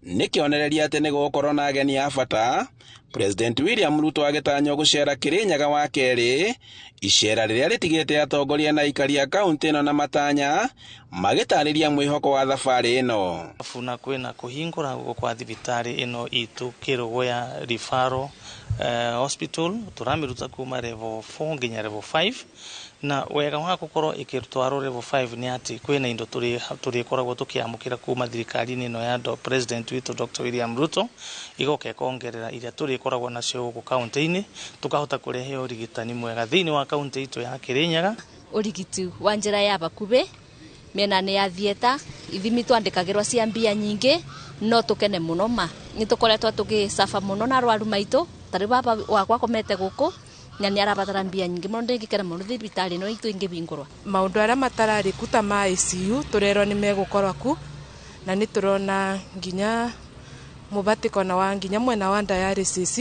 Nĩ kĩonereria atĩ nĩ gũgũkorwo na ageni a bata. President William Ruto agĩtanywo gũcera Kĩrĩnyaga wa kerĩ, icera rĩrĩa rĩtigĩte atongoria na aikari a kaunti ĩno na matanya magĩtarĩria mwĩhoko wa thabarĩ ĩno. Buna kwĩna kũhingũra gũkũ kwa thibitarĩ ĩno itũ Kĩrũgũya Referral Hospital, tũramĩruta kuma level 4 nginya level 5, na wega wa gũkorwo ĩkĩtwarwo level 5 nĩ atĩ kwĩna indo tũrĩkoragwo tũkĩamũkĩra kuma thirikari-inĩ ĩno ya President witũ Dr. William Ruto, igoka ĩkongerera iria tũrĩkoragwo nacio gũkũ kaunti-inĩ, tũkahota kũrehe ũrigitani mwega thĩinĩ wa kaunti itũ ya Kĩrĩnyaga. Ũrigiti wa njĩra ya bakubĩ mĩena-inĩ ya theatre, ithimi twandĩkagĩrwo cia mbia nyingĩ, no tũkene mũno ma nĩ tũkoretwo tũgĩcaba mũno na arwaru maitũ. Tarĩ baba wakwa akomete gũkũ na nĩ arabatara mbia nyingĩ mũno, ndĩngĩkena mũno thibitarĩ ĩno itũ ĩngĩhingũrwo. Maũndũ arĩa matararĩ ku ta ma ICU tũrerwo nĩ megũkorwo ku, na nĩ tũrona nginya mũbatĩkano wa nginya mwena wa dialysis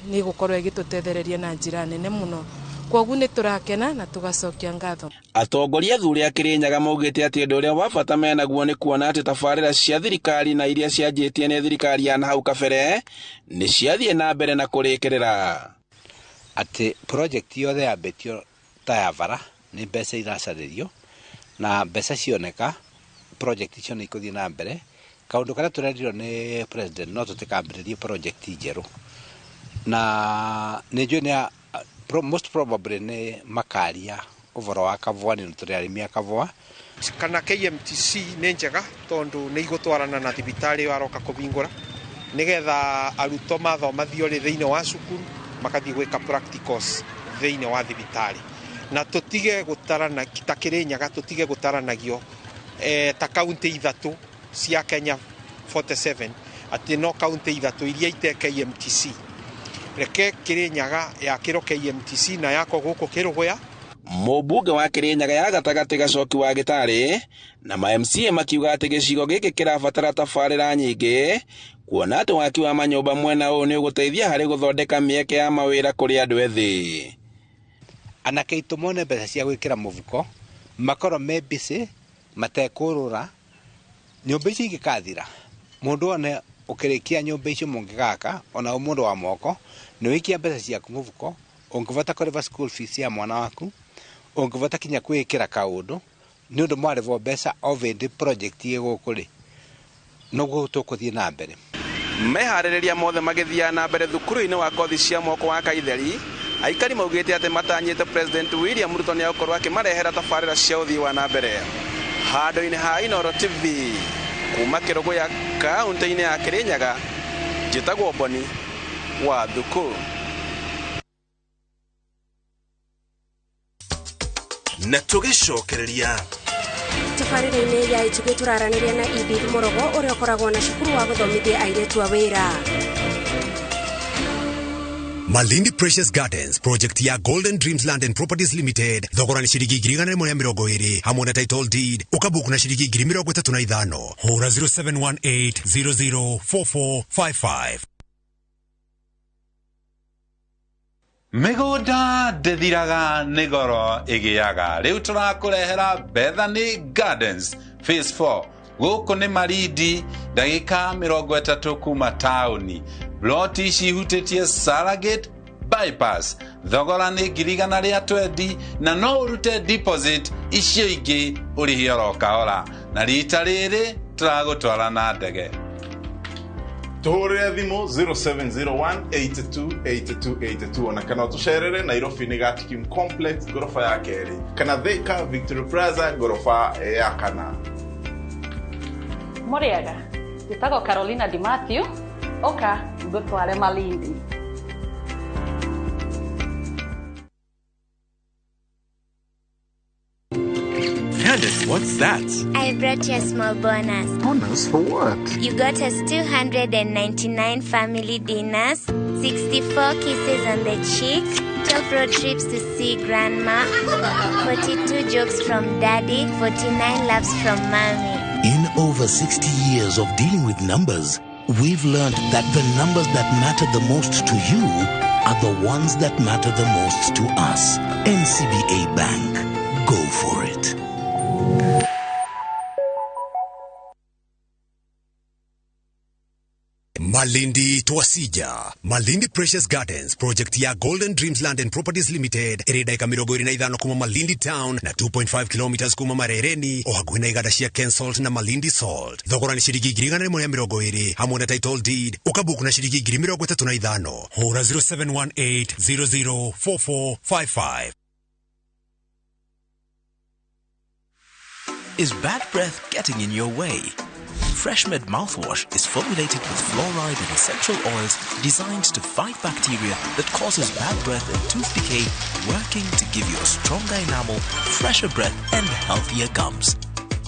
nĩ ĩgũkorwo ĩgĩtũtethereria na njĩra nene mũno. Kwoguo nĩ tũrakena na tũgacokia ngatho. Atongoria athuri a Kĩrĩnyaga maugĩte atĩ ũndũ ũrĩa wa bata menaguo nĩ kuona atĩ tabarĩra cia thirikari na iria cianjĩtie nĩ thirikari ya nahau kabere nĩ ciathiĩ na mbere na kũrĩkĩrĩra. Atĩ project yothe yambĩtio ta ya bara nĩ mbeca iracarĩrio, na mbeca cioneka project icio nĩ ikũthiĩ na mbere. Kaũndũ karĩa tũrerirwo nĩ president no tũtikambĩrĩrie project njerũ, na nĩ njũĩ nĩ most probably nĩ makaria ũhoro wa Kavua, nĩ tũrĩ arĩmi a Kavua. Kana KMTC nĩ njega tondũ nĩ igũtwarana na thibitarĩ ĩyo aroka kũhingũra, nĩgetha arutwo mathoma theory thĩinĩ wa cukuru makathiĩ gwĩka practicals thĩinĩ wa thibitarĩ, na tũtige gũtarana ta Kĩrĩnyaga, tũtige gũtaranagio ta kaunti ithatũ cia Kenya 47, atĩ no kaunti ithatũ iria ite KMTC. Reke Kĩrĩnyaga yakĩrwo KMTC na yakwo gũkũ Kĩrũgũya. Mũmbunge wa Kĩrĩnyaga ya gatagatĩ Gacoki wa Gĩtarĩ na ma MCA makiuga atĩ gĩcigo gĩkĩ kĩrabatara tabarĩra nyingĩ, kuona atĩ waki wa manyũmba mwena ũyũ nĩ ũgũteithia harĩ gũthondeka mĩeke ya mawĩra kũrĩ andũ ethĩ. Anake aitũ mone mbeca cia gwĩkĩra mũbuko, makorwo me busy matekũrũra. Nyũmba icio ingĩkathira, mũndũ one ũkĩrĩkia nyũmba icio mũngĩgaka, ona mũndũ wa moko nĩ wĩikia mbeca ciaku mũbuko, ũngĩbota kũrĩba school fees ya mwana waku, ũngĩbota kinya kwĩĩkĩra kaũndũ, nĩ ũndũ mwarĩbwo mbeca o hĩndĩ project ĩ gũkũ rĩ, noguo tũkũthiĩ na mbere. Meharĩrĩria mothe magĩthiaga na mbere thukuru-inĩ wa kothi cia moko wa Kaitheri, aikari maugĩte atĩ matanyĩte President William Ruto nĩ egũkorwo akĩmarehera tabarĩra cia ũthii wa na mbere. Handũ-inĩ ha Inooro TV kuma Kĩrũgũya kaunti-inĩ ya Kĩrĩnyaga, njĩtagwo Boni wa Thuku. Na tũgĩcokereria tabarĩra-inĩ ya Itugĩ tũraranĩria na Edith Mũrogo ũrĩa ũkoragwo na cukuru wa gũthomithia airĩtu a wĩra. Malindi Precious Gardens project ya Golden Dreams Land and Properties Limited, thogora nĩ ciringi 120,000 hamwe na title deed, ũkabuku na ciringi 35,000. Hũra 0718 004455. Mĩgũnda ndĩthiraga nĩ goro ĩgĩaga. Rĩu tũrakũrehera Bethany Gardens Phase 4. Gũkũ nĩ Malindi, ndagĩka 30 kuma taũni. Ploti ici ihutĩtie Saragate Bypass. Thogora nĩ 120,000 na no ũrute deposit icio ingĩ ũrĩhie oro kahora. Na rita rĩrĩ tũragũtwara na ndege. Tuhurire thimu 0701 82 82 82 ona kana ũtũcerere Nairobi nĩ Gatikim Complex ngoroba ya kerĩ, kana Thika Victory Plaza ngoroba ya kana. Mũrĩega, njĩtagwo Carolina Di Matthew, ũka ngũtware Malindi. Candace, what's that? I brought you a small bonus. Bonus for what? You got us 299 family dinners, 64 kisses on the cheek, 12 road trips to see grandma, 42 jokes from daddy, 49 laughs from mommy. In over 60 years of dealing with numbers, we've learned that the numbers that matter the most to you are the ones that matter the most to us. NCBA Bank. Go for it. Malindi Twasija. Malindi Precious Gardens project ya Golden Dreams Land and Properties Limited ĩrĩ ndagĩka 25 kuma Malindi Town na 2.5 kilometers kuma Marereni o hakuhĩ na iganda cia Kensalt na Malindi Salt. Thogora nĩ ciringi 120,000 hamwe na title deed ũkabuku na ciringi 35,000. Hũra 0718 004455. Is bad breath getting in your way? FreshMed mouthwash is formulated with fluoride and essential oils designed to fight bacteria that causes bad breath and tooth decay, working to give you a stronger enamel, fresher breath, and healthier gums.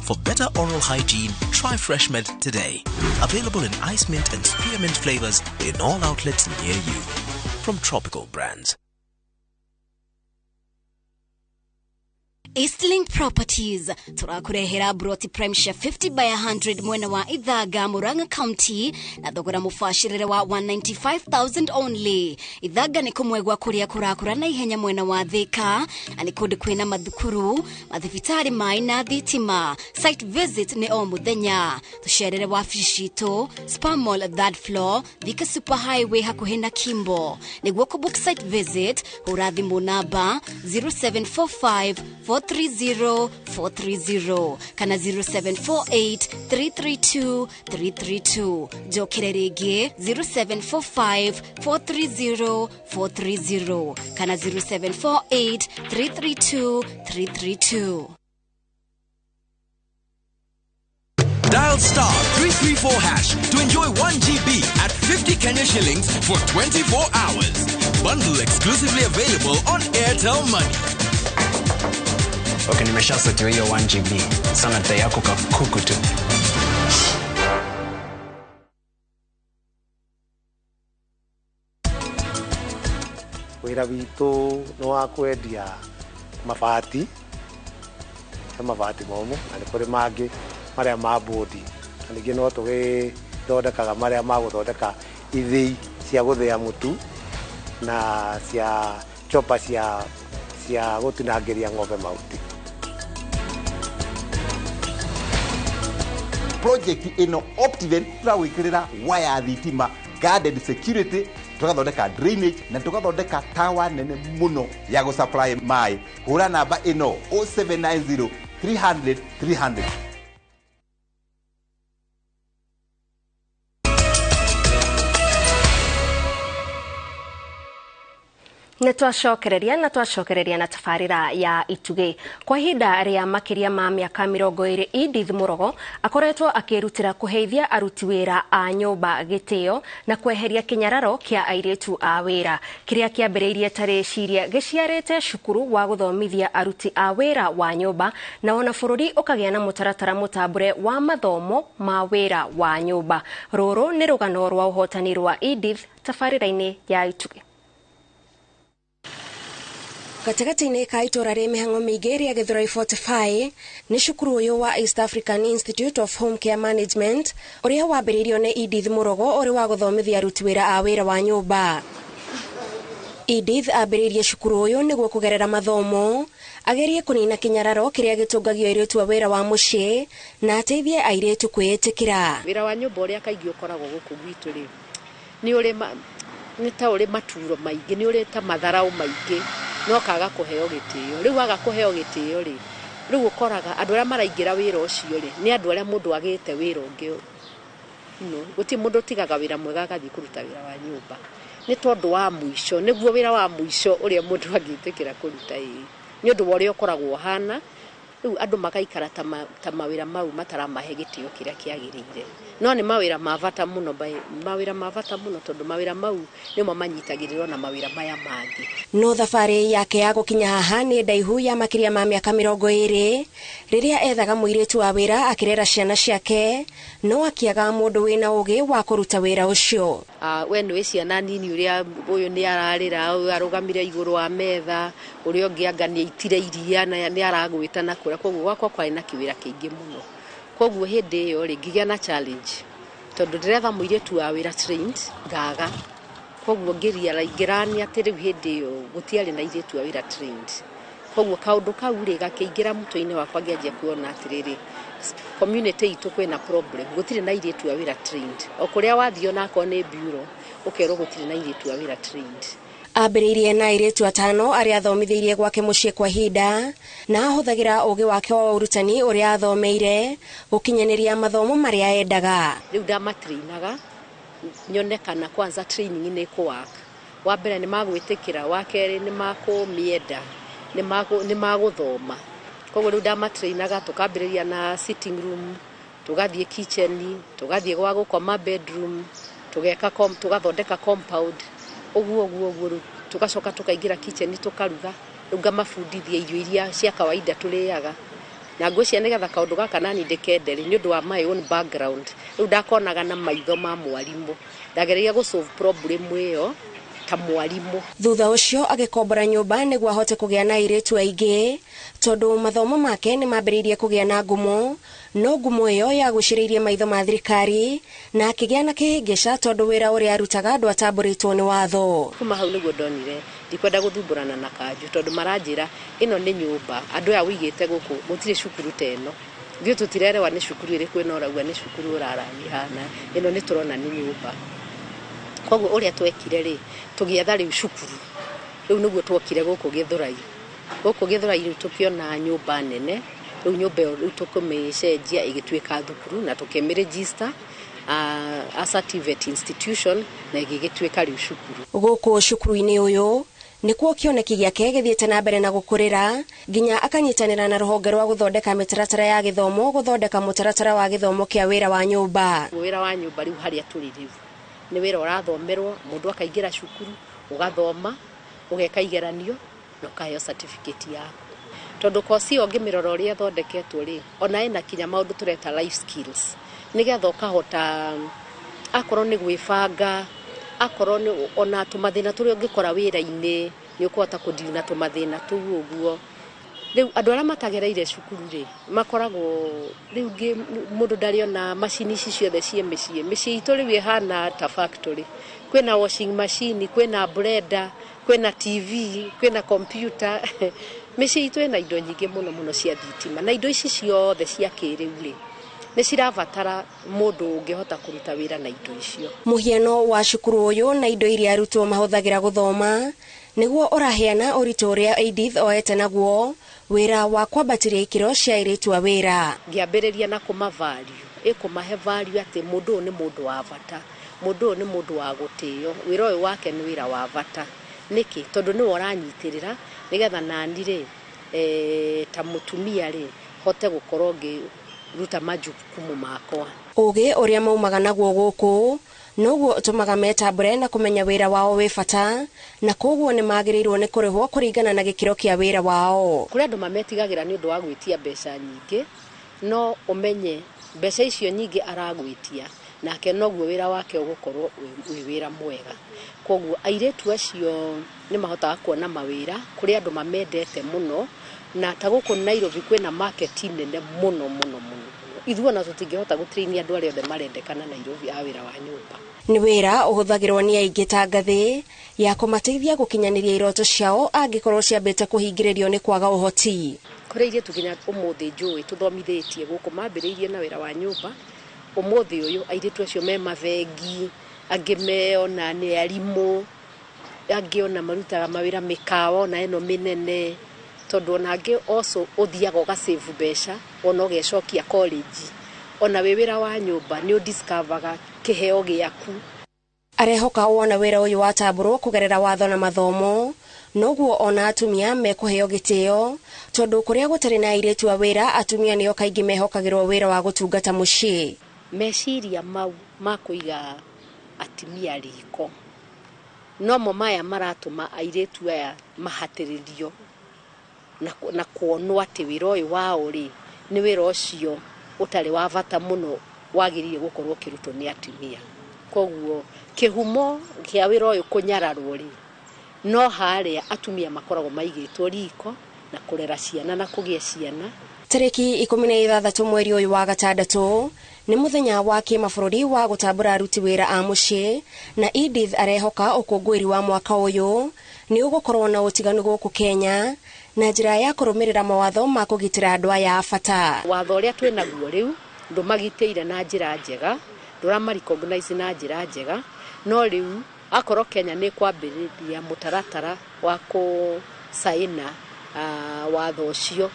For better oral hygiene, try FreshMed today. Available in ice mint and spearmint flavors in all outlets near you. From Tropical Brands. Eastlink Properties turakurehera broti prime share 50 by 100 mwena wa Ithaga, Murang'a County na thogora mubacirire wa 195,000 only. Ithaga ni kumwe gwa kuria kurakura na ihenya mwena wa Thika na ni kundu kwina mathukuru, mathibitari mai na thitima. Site visit ni o muthenya. Tucerere wabici citu Spa Mall third floor, Thika Super Highway hakuhi na Kimbo. Niguo kubook site visit hura thimu namba 0745 430 430 kana 0748 332 332. Njokere rĩngĩ 0745 430 430 kana 0748 332 332. Dial star 334 hash to enjoy 1 GB at 50 Kenya shillings for 24 hours. Bundle exclusively available on Airtel Money. Okay, nimeshasotiwa hiyo 1 GB. Sana dai yako kakuku tu. Wĩra witũ nĩ wa kwendia mabati, he mabati momũ na nĩ kũrĩ mangĩ marĩa ma bodi, na ningĩ no tũgĩthondekaga marĩa ma gũthondeka ithĩi cia gũthĩa mũtu na cia chopa cia gũtinangĩria ng'ombe mahuti. Project ĩno Optiven tũragwĩkĩrĩra waya thitima, guarded security, tũgathondeka drainage na tũgathondeka tower nene mũno ya gũsupply maĩ. Hũra namba ĩno 0790 300 300. Nĩ twacokereria na twacokereria na tabarĩra ya Itugĩ. Kwa ihinda rĩa makĩria ma mĩaka 20 Edith Murogo akoretwo akĩrutĩra kũheithia aruti wĩra a nyũmba gĩtĩo na kweheria kĩnyararo kĩa airĩtu a wĩra kĩrĩa kĩambĩrĩirie ta rĩciria gĩciarĩte cukuru wa gũthomithia aruti a wĩra wa nyũmba na ona bũrũri ũkagĩa na mũtaratara mũtambũre wa mathomo ma wĩra wa nyũmba. Rũrũ nĩ rũgano rwa ũhotani rwa Edith tabarĩra-inĩ ya Itugĩ. Gatagatĩ-inĩ ka itũra rĩ mĩhang'o mĩingĩ rĩa Gĩthũrai 45 nĩ cukuru ũyũ wa East African Institute of Home Care Management ũrĩa wambĩrĩirio nĩ Edith Murogo ũrĩ wa gũthomithia aruti wĩra a wĩra wa nyũmba. Edith ambĩrĩirie cukuru ũyũ nĩguo kũgerera mathomo agerie kũnina kĩnyararo kĩrĩa gĩtũngagio airĩtu a wĩra wa mũciĩ na ateithie airĩtu kwĩĩtĩkĩra. Wĩra wa nyũmba ũrĩa kaingĩ ũkoragwo gũkũ gwitũ rĩ nĩ ũrĩ nĩ ta ũrĩ maturo maingĩ, nĩ ũrĩ ta matharaũ maingĩ no kaga kũheo gĩtĩo. Rĩu waga kũheo gĩtĩo rĩ, rĩu ũkoraga andũ arĩa maraingĩra wĩra ũcio rĩ nĩ andũ arĩa mũndũ agĩte wĩra ũngĩ. No gũtirĩ mũndũ ũtigaga wĩra mwega agathiĩ kũruta wĩra wa nyũmba nĩ tondũ wa mũico, nĩguo wĩra wa mũico ũrĩa mũndũ angĩtĩkĩra kũruta ĩ nĩ ũndũ wa ũrĩa ũkoragwo ũhana. Rĩu andũ magaikara ta mawĩra mau mataramahe gĩtĩo kĩrĩa kĩagĩrĩire. No nĩ mawĩra ma bata mũno, mawĩra ma bata mũno tondũ mawĩra mau nĩmo manyitagĩrĩrwo na mawĩra maya mangĩ. No thabarĩ yake ya gũkinya haha nĩ ndaihu ya makĩria ma mĩaka 20 rĩrĩa ethaga mũirĩtu wa wĩra akĩrera ciana ciake no akĩaga mũndũ wĩna ũgĩ wa kũruta wĩra ũcio. We nĩ ciana nini ũrĩa ũyũ nĩ ararĩra, ũyũ arũgamire igũrũ wa metha, ũrĩa ũngĩ anga nĩ aitire iria na nĩ aragwĩta na kũrĩa. Koguo gwakwa kwarĩ na kĩwĩra kĩingĩ mũno. Koguo hĩndĩ ĩyo rĩ ngĩgĩa na challenge tondũ ndĩretha mũirĩtu wa wĩra trained ngaga. Koguo ngĩrani atĩ rĩu hĩndĩ ĩyo gũtiarĩ na airĩtu a wĩra trained. Koguo kaũndũ kau rĩ gakĩingĩra mũtwe-inĩ wakwa ngĩanjia kuona atĩrĩrĩ, community itũ kwĩna problem, gũtirĩ na airĩtu a wĩra trained. O kũrĩa wathiĩ onakorwo nĩ bureau ũkerwo gũtirĩ na airĩtu a wĩra trained. Ambĩrĩirie na airĩtu 5 arĩa athomithĩirie gwake mũciĩ kwa ihinda, na ahũthagĩra ũgĩ wake wa ũrutani ũrĩa athomeire gũkinyanĩria mathomo marĩa endaga. Rĩu ndamatrainaga nyone kana kwanza training nĩ ĩkũ-work. Wa mbere nĩ magwĩtĩkĩra, wa kerĩ nĩ makũmĩenda, nĩ magũthoma. Koguo rĩu ndamatrainaga tũkambĩrĩria na sitting room, tũgathiĩ kitchen, tũgathiĩ gwa gũkoma bedroom, tũgeka tũgathondeka compound, ũguo ũguo ũguo rĩu tũgacoka tũkaingĩra kitchen tũkaruga, rĩu ngamabundithia irio iria cia kawaida tũrĩaga. Na ngwĩciria nĩgetha kaũndũ gaka nani ndĩkende rĩ, nĩ ũndũ wa my own background, rĩu ndakonaga na maitho ma mwarimũ. Ndageragia gũ solve problem ĩyo ta mwarimũ. Thutha ũcio agĩkombora nyũmba nĩguo ahote kũgĩa na airĩtu aingĩ, tondũ mathomo make nĩ mambĩrĩirie kũgĩa na ngumo, no ngumo ĩyo yagucĩrĩirie maitho ma thirikari na akĩgĩa na kĩhĩngĩca tondũ wĩra ũrĩa arutaga ndwatambũrĩtwo nĩ watho. Kuma hau nĩguo ndonire ndikwenda gũthumbũrana na kanjũ, tondũ maranjĩra ĩno nĩ nyũmba, andũ aya ũigĩte gũkũ gũtirĩ cukuru ta ĩno. Ithuĩ tũtirerewa nĩ cukuru ĩrĩkũ ĩno ũrauga nĩ cukuru ũrarania hana, ĩno nĩ tũrona nĩ nyũmba. Koguo ũrĩa twekire rĩ, tũgĩetha rĩu cukuru. Rĩu nĩguo twokire gũkũ Gĩthũrai. Gũkũ Gĩthũrai rĩu tũkĩona nyũmba nene, rĩu nyũmba ĩyo rĩu tũkĩmĩcenjia ĩgĩtuĩka thukuru na tũkĩmĩregister as a TVET institution na ĩgĩgĩtuĩka rĩu cukuru. Gũkũ cukuru-inĩ ũyũ nĩkuo kĩoneki gĩake gĩthiĩte na mbere na gũkũrĩra nginya akanyitanĩra na rũhonge rwa gũthondeka mĩtaratara ya gĩthomo gũthondeka mũtaratara wa gĩthomo kĩa wĩra wa nyũmba. Wĩra wa nyũmba rĩu harĩa tũrĩ rĩu nĩ wĩra ũrathomerwo, mũndũ akaingĩra cukuru, ũgathoma, ũgeka igeranio na ũkaheo certificate yaku. Tondũ kosi ĩyo ũngĩmĩrora ũrĩa ĩthondeketwo rĩ, ona ĩna kinya maũndũ tũreta life skills, nĩgetha ũkahota akorwo nĩ gwĩbanga, akorwo nĩ ona tũmathĩna tũrĩa ũngĩkora wĩra-inĩ nĩ ũkũhota kũdeal na tũmathĩna tũu ũguo. Rĩu andũ arĩa matagereire cukuru rĩ, makoragwo rĩu mũndũ ndarĩ ona macini ici ciothe ciĩ mĩciĩ. Mĩciĩ itũ rĩu ĩhana ta factory. Kwĩna washing machine, kwĩna blender, kwĩna TV, kwĩna computer. Mĩciĩ itũ ĩna indo nyingĩ mũno mũno cia thitima, na indo ici ciothe cia kĩrĩu rĩ, nĩ cirabatara mũndũ ũngĩhota kũruta wĩra na indo icio. Mũhiano wa cukuru ũyũ na indo iria arutwo mahũthagĩra gũthoma nĩguo ũraheana ũritũ ũrĩa Edith oete naguo wĩra wa kwambatĩria ikĩro cia airĩtu a wĩra. Ngĩambĩrĩria na kũma value, ĩkũmahe value atĩ mũndũ ũyũ nĩ mũndũ wa bata, mũndũ ũyũ nĩ mũndũ wa gũtĩo, wĩra ũyũ wake nĩ wĩra wa bata. Nĩkĩ? Tondũ nĩwe ũranyitĩrĩra nĩgetha nani rĩ, ta mũtumia rĩ, hote gũkorwo ngĩruta majukumu makwa. Ũgĩ ũrĩa maumaga naguo gũkũ noguo ũtũmaga metambũre na kũmenya wĩra wao wĩ bata, na koguo nĩ magĩrĩirwo nĩ kũrĩhwo kũringana na gĩkĩro kĩa wĩra wao. Kũrĩ andũ mametigagĩra nĩ ũndũ wa gwĩtia mbeca nyingĩ, no ũmenye mbeca icio nyingĩ aragwĩtia nake noguo wĩra wake ũgũkorwo wĩ wĩra mwega. Koguo airĩtu acio nĩ mahotaga kuona mawĩra kũrĩ andũ mamendete mũno, na ta gũkũ Nairobi kwĩna market nene mũno mũno mũno. Ithuĩ ona tũtingĩhota gũtrain andũ arĩa othe marendekana Nairobi a wĩra wa nyũmba. Nĩ wĩra ũhũthagĩrwo nĩ aingĩ ta ngathĩ ya kũmateithia gũkinyanĩria iroto ciao angĩkorwo ciambĩte kũhingĩrĩrio nĩ kwaga ũhoti. Kũrĩ airĩtu nginya ũmũthĩ njũĩ tũthomithĩtie gũkũ mambĩrĩirie na wĩra wa nyũmba, ũmũthĩ ũyũ airĩtu acio me mabengi, angĩ me ona nĩ arimũ, angĩ ona marutaga mawĩra mĩkawa ona ĩno mĩnene, tondũ ona angĩ also ũthiaga ũgasave mbeca ona ũgecokia college, ona wĩ wĩra wa nyũmba nĩ ũdiscoveraga kĩheo gĩaku. Arehoka wona wĩra ũyũ watambũrwo kũgerera watho na mathomo, noguo ona atumia mekũheo gĩtĩo, tondũ kũrĩa gũtarĩ na airĩtu a wĩra atumia nĩo kaingĩ mehokagĩrwo wĩra wa gũtungata mũciĩ. Meciria mau ma kũiga atumia riko nomo maya maratũma airĩtu aya mahatĩrĩrio na kuonwo atĩ wĩra ũyũ wao rĩ nĩ wĩra ũcio ũtarĩ wa bata mũno wagĩrĩire gũkorwo ũkĩrutwo nĩ atumia. Koguo kĩhumo kĩa wĩra ũyũ kũnyararwo rĩ, no harĩa atumia makoragwo maigĩtwo riko na kũrera ciana na kũgĩa ciana. Tarĩki 16 mweri ũyũ wa gatandatũ nĩ mũthenya wa kĩmabũrũri wa gũtambũra aruti wĩra a mũciĩ, na Edith arehoka ũkũngũĩri wa mwaka ũyũ Nĩ ũgũkorwo na ũtiganu gũkũ Kenya na njĩra ya kũrũmĩrĩra mawatho ma kũgitĩra andũ aya a bata. Watho ũrĩa twĩ naguo rĩu ndũmagitĩire na njĩra njega, ndũrama recognize na njĩra njega, no rĩu akorwo Kenya nĩ kwambĩrĩria mũtaratara wa kũcaina watho ũcio,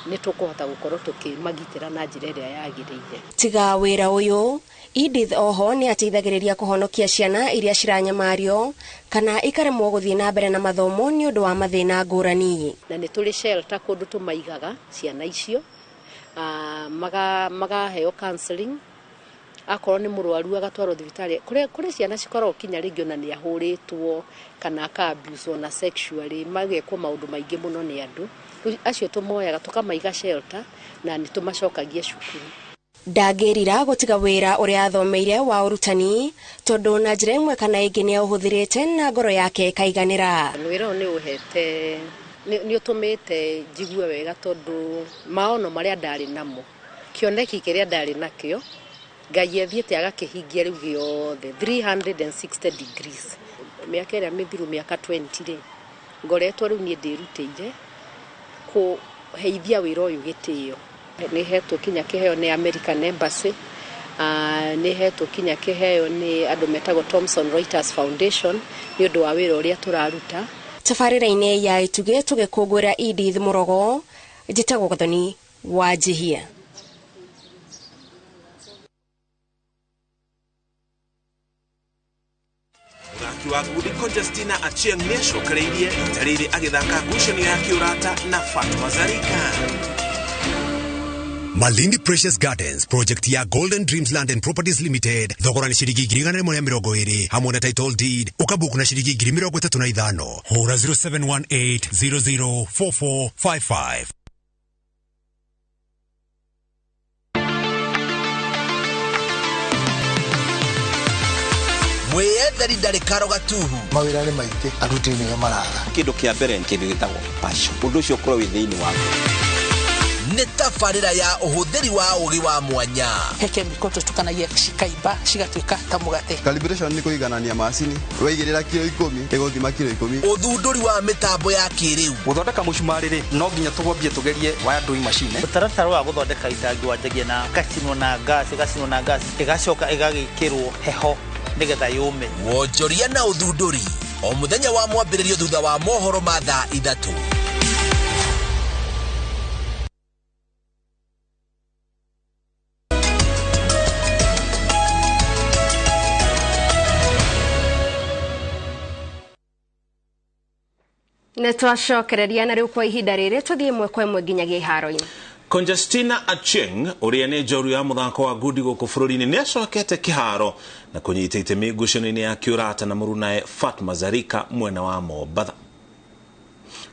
nĩ tũkũhota gũkorwo tũkĩmagitĩra na njĩra ĩrĩa yagĩrĩire. Tiga wĩra ũyũ, Edith oho nĩ ateithagĩrĩria kũhonokia ciana iria ciranyamario kana ikaremwo gũthiĩ na mbere na mathomo nĩ ũndũ wa mathĩna ngũrani. Na nĩ tũrĩ shelter kũndũ tũmaigaga ciana icio, magaheo counseling, akorwo nĩ mũrwaru agatwarwo thibitarĩ. Kũrĩ ciana cikoragwo kinya rĩngĩ ona nĩ ahũrĩtwo kana aka abuse ona sexually, magekwo maũndũ maingĩ mũno nĩ andũ. Rĩu acio tũmoyaga tũkamaiga shelter na nĩ tũmacokagia cukuru. Ndangĩrira gũtiga wĩra ũrĩa athomeire wa ũrutani tondũ na njĩra ĩmwe kana ĩngĩ nĩ aũhũthĩrĩte na ngoro yake ĩkaiganĩra. Wĩra ũyũ nĩ ũhete, nĩ ũtũmĩte njigue wega tondũ maono marĩa ndarĩ namo, kĩoneki kĩrĩa ndarĩ nakĩo, Ngai athiĩte agakĩhingia rĩu gĩothe 360 degrees. Mĩaka ĩrĩa mĩthiru, mĩaka 20 rĩ, ngoretwo rĩu niĩ ndĩrutĩire kũheithia wĩra ũyũ gĩtĩo. Nĩ hetwo kinya kĩheo nĩ American Embassy, nĩ hetwo kinya kĩheo nĩ andũ metagwo Thomson Reuters Foundation nĩ ũndũ wa wĩra ũrĩa tũraruta. Tabarĩra-inĩ ya Itugĩ tũgĩkũngũĩra Edith Mũrogo, njĩtagwo Gathoni wa Njihia. Mũthaki wa ngundi Conjestina Achieng nĩ acokereirie rita rĩrĩ agĩthaka ngucanio ya kĩũrata na Fatma Zarika. Malindi Precious Gardens project ya Golden Dreams Land and Properties Limited, thogora nĩ ciringi 120,000 hamwe na title deed, ũkabuku na ciringi 35,000. Hũra 0718 004455. Mwĩyetheri ndarĩ karo gatuhu. Mawĩra nĩ maingĩ, aruti nĩo maraga. Kĩndũ kĩa mbere kĩndũ gĩtagwo passion, ũndũ ũcio ũkorwo wĩ thĩinĩ waku. Nĩ tabarĩra ya ũhũthĩri wa ũgĩ wa mwanya. He kemiko tũtukanagia cikaimba cigatuĩka ta mũgate. Calibration nĩ kũiganania macini, waigĩrĩra kiro 10 ĩgũthima kiro 10. Ũthundũri wa mĩtambo ya kĩrĩu. Gũthondeka mũcumarĩ rĩ, no nginya tũgwambie tũgerie wire doing machine. Mũtaratara wa gũthondeka itangi wanjagia na gacinwo na gas, ĩgacinwo na gas, ĩgacoka ĩgagĩkĩrwo heho nĩgetha yũme. Wonjoria na ũthundũri o mũthenya wa mwambĩrĩrio thutha wa mohoro ma thaa 3. Nĩ twacokereria na rĩu kwa ihinda rĩrĩ tũthiĩ ĩmwe kwa ĩmwe nginyagia iharo-inĩ. Conjestina Achieng ũrĩa nĩ njorua ya mũthako wa ngundi gũkũ bũrũri-inĩ nĩ acokete kĩharo na kũnyita itemi ngucanio-inĩ ya kĩũrata na mũrunae Fatma Zarika mwena wa Mombatha.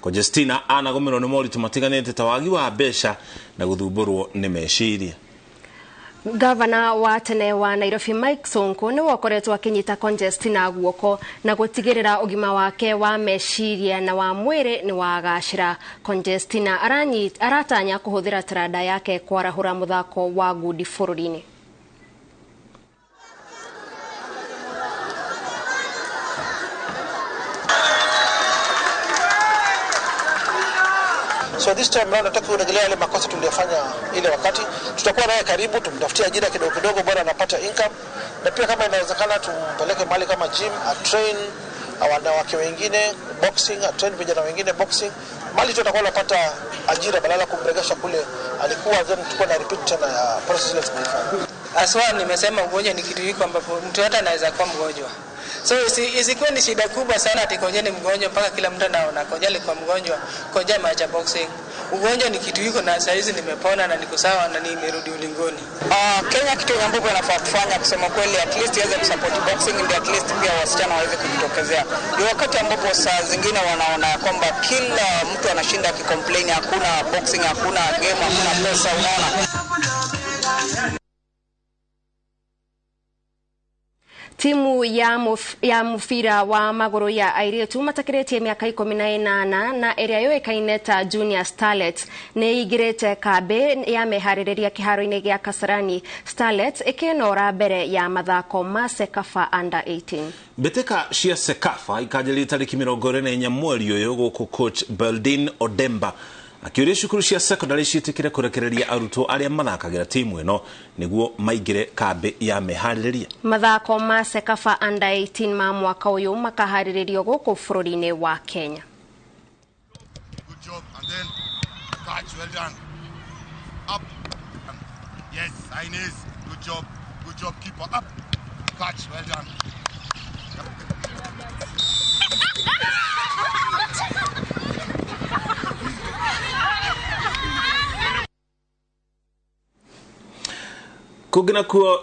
Conjestina anagũmĩrwo nĩ moritũ matiganĩte ta wagi wa mbeca na gũthumbũrwo nĩ meciria. Gavana wa tene wa Nairobi Mike Sonko nĩwe ũkoretwo akĩnyita Conjestina guoko na gũtigĩrĩra ũgima wake wa meciria na wa mwĩrĩ nĩ wagacĩra. Conjestina aratanya kũhũthĩra taranda yake kwarahũra mũthako wa ngundi bũrũri-inĩ. So this time round nataka kurejelea yale makosa tuliyofanya ile wakati. Tutakuwa naye karibu, tumtafutie ajira kidogo kidogo, bora anapata income, na pia kama inawezekana tumpeleke mahali kama gym, a train wanawake wengine boxing, a train vijana wengine boxing, mali tu atakuwa anapata ajira badala kumregesha kule alikuwa, then tukua na repeat tena ya process ile tumeifanya. Aswa nimesema ugonjwa ni kitu hiko ambapo mtu yote anaweza kuwa mgonjwa. So isikuwe ni shida kubwa sana ati Konja ni mgonjwa mpaka kila mtu anaona Konja alikuwa mgonjwa, Konja ameacha boxing. Ugonjwa ni kitu hiko na saizi nimepona na niko sawa na nimerudi ulingoni. Kenya kitu ambacho wanafaa kufanya kusema kweli, at least iweze kusupport boxing ndio at least pia wasichana waweze kujitokezea. Ni wakati ambapo saa zingine wanaona kwamba kila mtu anashinda akicomplain, hakuna boxing, hakuna game, hakuna pesa, unaona. Timu ya mubira wa maguru ya airĩtu matakĩrĩtie mĩaka 18 na ĩrĩa yũĩkaine ta Junior Starlets nĩ ĩingĩrĩte kambĩ ya meharĩrĩria kĩharo-inĩ gĩa Kasarani. Starlets ĩkĩnora mbere ya mathako ma CECAFA Under 18. Mbĩtĩka cia CECAFA ikanjĩrĩria tarĩki 24 mweri ũyũ gũkũ coach Beldin Odemba akĩũria cukuru cia secondary ciĩtĩkĩre kũrekereria arutwo arĩa mathakagĩra timu ĩno nĩguo maingĩre kambĩ ya meharĩrĩria. Mathako ma CECAFA Under 18 ma mwaka ũyũ makaharĩrĩrio gũkũ bũrũri-inĩ wa Kenya. Good job, and then catch, well done. Up. Yes, Inez, good job, keeper up. Catch, well done. Kũngĩ nakuo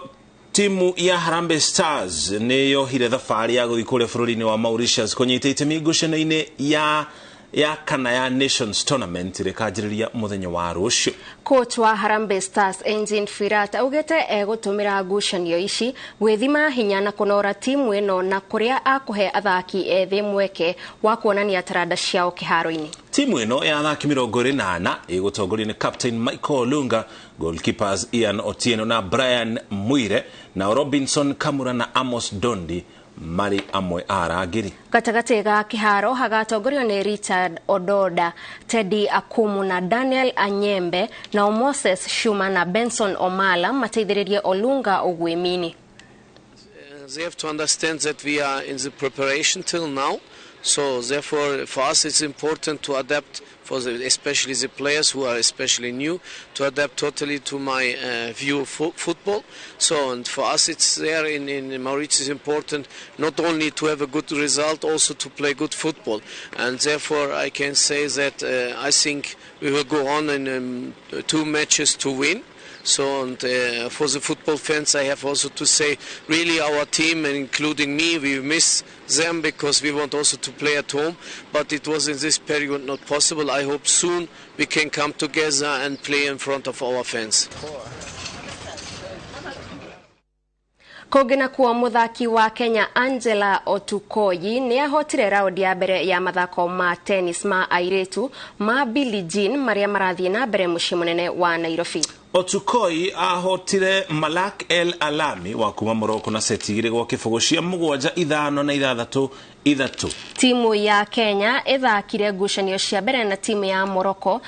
timu ya Harambee Stars nĩ yohire thabarĩ ya gũthiĩ kũrĩa bũrũri-inĩ wa Mauritius kũnyita itemi ngucanio-inĩ ya kana ya Nations Tournament ĩrĩa ĩkanjĩrĩria mũthenya wa rũciũ. Coach wa Harambee Stars Engin Firat augĩte egũtũmĩra ngucanio ici gwĩthima hinya na kũnora timu ĩno na kũrĩa akũhe athaki ethĩ mweke wa kuonania taranda ciao kĩharo-inĩ. Timu ĩno ya athaki 24 ĩgũtongorio nĩ captain Michael Olunga, goalkeepers Ian Otieno na Brian Muire, na Robinson Kamura na Amos Dondi marĩ amwe a arangĩri. Gatagatĩ ga kĩharo hagatongorio nĩ Richard Ododa, Teddy Akumu na Daniel Anyembe, na Moses Shuma na Benson Omala mateithĩrĩrie Olunga ũguĩmi-inĩ. They have to understand that we are in the preparation till now. So therefore, for us it's important to adapt, for especially the players who are especially new, to adapt totally to my view of football. So, and for us it's there in Mauritius important not only to have a good result, also to play good football. And therefore I can say that I think we will go on in 2 matches to win. So, and for the football fans, I have also to say, really our team, and including me, we miss them because we want also to play at home, but it was in this period not possible. I hope soon we can come together and play in front of our fans. Kũngĩ nakuo mũthaki wa Kenya Angela Otukoyi nĩ ahotire raundi ya mbere ya mathako ma tennis ma airĩtu ma Billie Jean marĩa marathiĩ na mbere mũciĩ mũnene wa Nairobi. Otukoi ahotire Malak El Alami wa kuma Morocco na seti 2-0 cia 7 5 na 6 3. Timu ya Kenya ĩthakire ngucanio cia mbere na timu ya Morocco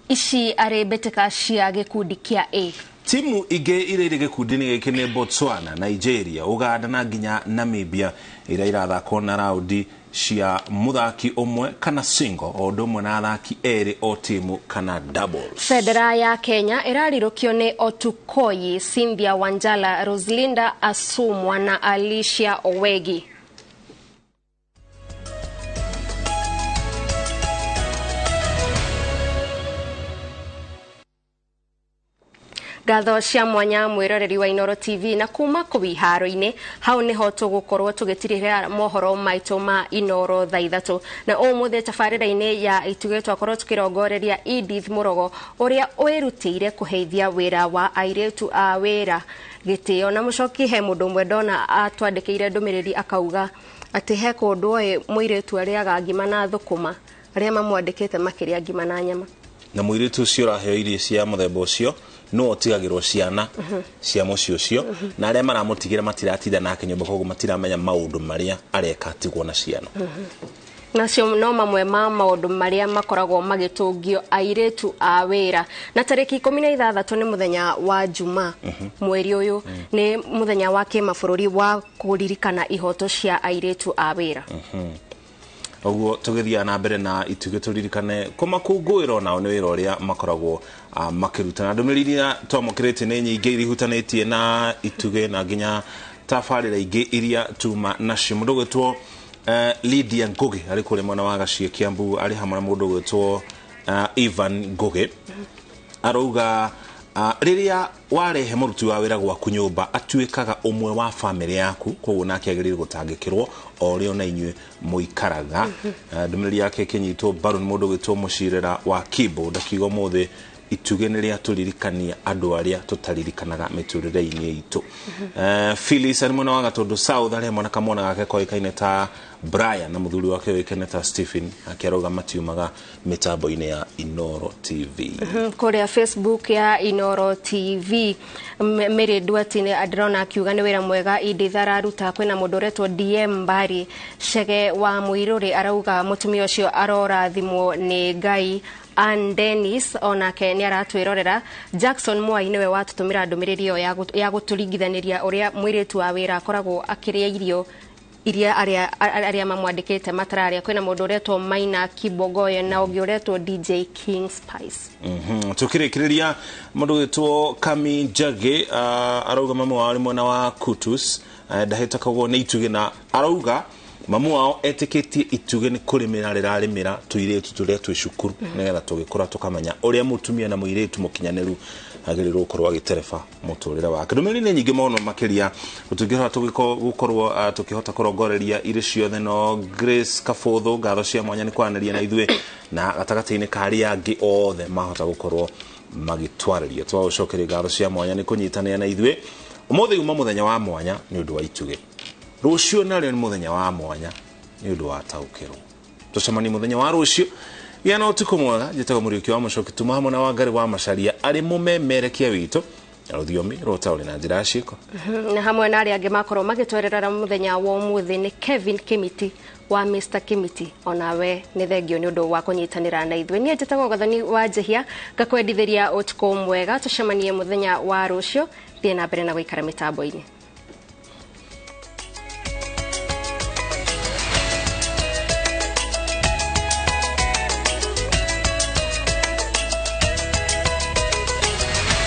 ici arĩ mbĩtĩka cia gĩkundi kĩa A. Timu ingĩ iria irĩ gĩkundi-inĩ gĩkĩ nĩ Botswana, Nigeria, Uganda na nginya Namibia iria irathakwo na raundi cia mũthaki ũmwe kana single o ũndũ ũmwe na athaki erĩ o timu kana doubles. Bendera ya Kenya ĩrarirũkio nĩ Otukoyi, Cynthia Wanjala, Roslinda Asumwa na Alicia Owegi. Ngatho cia mwanya mwĩroreri wa Inooro TV na kuma kũu iharo-inĩ hau nĩho tũgũkorwo tũgĩtirĩrĩra mohoro maitũ ma Inooro thaa 3 na ũmũthĩ tabarĩra-inĩ ya itugĩ twakorwo tũkĩrongoreria Edith Mũrogo ũrĩa wĩrutĩire kũheithia wĩra wa airĩtu a wĩra gĩtĩo. Na mũcoki he mũndũ ũmwe ndona atwandĩkĩire ndũmĩrĩri akauga atĩ he kũndũ oĩ mũirĩtu arĩaga ngima na thũkũma, arĩa mamwandĩkĩte makĩrĩa ngima na nyama. Na mũirĩtu ũcio ũraheo irio cia mũthemba ũcio no otigagĩrwo ciana cia mũciĩ ũcio na arĩa maramũtigĩra matiratinda nake nyũmba koguo matiramenya maũndũ marĩa areka atigwo na ciana. Nacio no mamwe ma maũndũ marĩa makoragwo magĩtũngio airĩtu a wĩra. Na tarĩki 16 nĩ mũthenya wa Juma mweri ũyũ nĩ mũthenya wa kĩmabũrũri wa kũririkana ihoto cia airĩtu a wĩra. Ũguo tũgĩthiaga na mbere na itugĩ tũririkane kũmakũngũĩra nao nĩ wĩra ũrĩa makoragwo makĩruta. Na ndũmĩrĩri iria twamũkĩrĩte nĩ nyingĩ iria ihutanĩtie na itugĩ na nginya tabarĩra ingĩ iria tuma nacio. Mũndũ ũgwĩtwo Lydia Ngugi arĩ kũrĩa mwena wa Gaciĩ Kiambu arĩ hamwe na mũndũ ũgwĩtwo Ivan Ngugi arauga rĩrĩa warehe mũruti wa wĩra gwaku nyũmba atuĩkaga ũmwe wa bamĩrĩ yaku koguo nake agĩrĩire gũtangĩkĩrwo o ũrĩa ona inyuĩ mũikaraga. Ndũmĩrĩri yake ĩkĩnyitwo mbaru nĩ mũndũ ũgwĩtwo Mũcirĩra wa Kimbo ndakiuga ũmũthĩ Itugĩ nĩ rĩatũririkania andũ arĩa tũtaririkanaga mĩtũrĩre-inĩ itũ. Phyllis arĩ mwena wa Gatũndũ South, arĩ hamwe na kamwana gake koĩkaine ta Brian na mũthuri wake ũĩkaine ta Stephen, akĩarauga matiumaga mĩtambo-inĩ ya Inoro TV. Kũrĩa Facebook ya Inoro TV, Mary Duarte nĩ ndĩrona akiuga nĩ wĩra mwega Edith araruta. Kwĩna mũndũ ũretwo DM Mbari Chege wa Mũirũrĩ arauga mũtumia ũcio arorathimwo nĩ Ngai. Ann Dennis onake nĩ aratwĩrorera. Jackson Mwai nĩwe watũtũmĩra ndũmĩrĩri ĩyo ya gũtũringithanĩria ũrĩa mũirĩtu wa wĩra akoragwo akĩrĩa irio iria arĩa mamwandĩkĩte matararĩa. Kwĩna mũndũ ũretwo Maina Kibogoyo na ũngĩ ũretwo DJ King Spice. Tukĩrĩkĩrĩria, mũndũ wĩtwo Kami Njagi arauga mamu wao nĩ mwena wa Kutus, ndahĩtakagwo nĩ itugĩ, na arauga mamu wao etĩkĩtie itugĩ nĩ kũrĩmĩra rĩrarĩmĩra tũirĩtu tũrĩa twĩ cukuru, nĩgetha tũgĩkũra tũkamenya ũrĩa mũtumia na mũirĩtu mũkinyanĩru agĩrĩirwo gũkorwo agĩtereba mũtũrĩre wake. Ndũmĩrĩri nĩ nyingĩ mũno makĩria, tũtingĩhota gũkorwo tukĩhota kũrongoreria irĩ ciothe, no Grace Kabũthũ, ngatho cia mwanya nĩ kwaranĩria na ithuĩ na gatagatĩ-inĩ ka arĩa angĩ othe mahota gũkorwo magĩtwarĩria. Twagũcokeria ngatho cia mwanya nĩ kũnyitanĩra na ithuĩ. Ũmũthĩ uma mũthenya wa mwanya nĩ ũndũ wa itugĩ, rũciũ narĩo nĩ mũthenya wa mwanya nĩ ũndũ wa taũkĩrwo. Tũcemanie mũthenya wa rũciũ. Gĩa na ũtukũ mwega. Njĩtagwo Mũriũki wa Mũcoki, tuma hamwe na Wangari wa Macaria arĩ mũmemerekia witũ na rũthiomi rwa ũtaũri na njĩra ya ciĩko, na hamwe na arĩa angĩ makorwo magĩtwerera mũthenya wa ũmũthĩ nĩ Kevin Kimiti wa Mr Kimiti, onawe nĩ thengio nĩ ũndũ wa kũnyitanĩra na ithuĩ. Niĩ njĩtagwo Gathoni wa Njehia, ngakwendithĩria ũtukũ mwega. Tũcemanie mũthenya wa rũciũ. Thiĩ na mbere na gũikara mĩtambo-inĩ.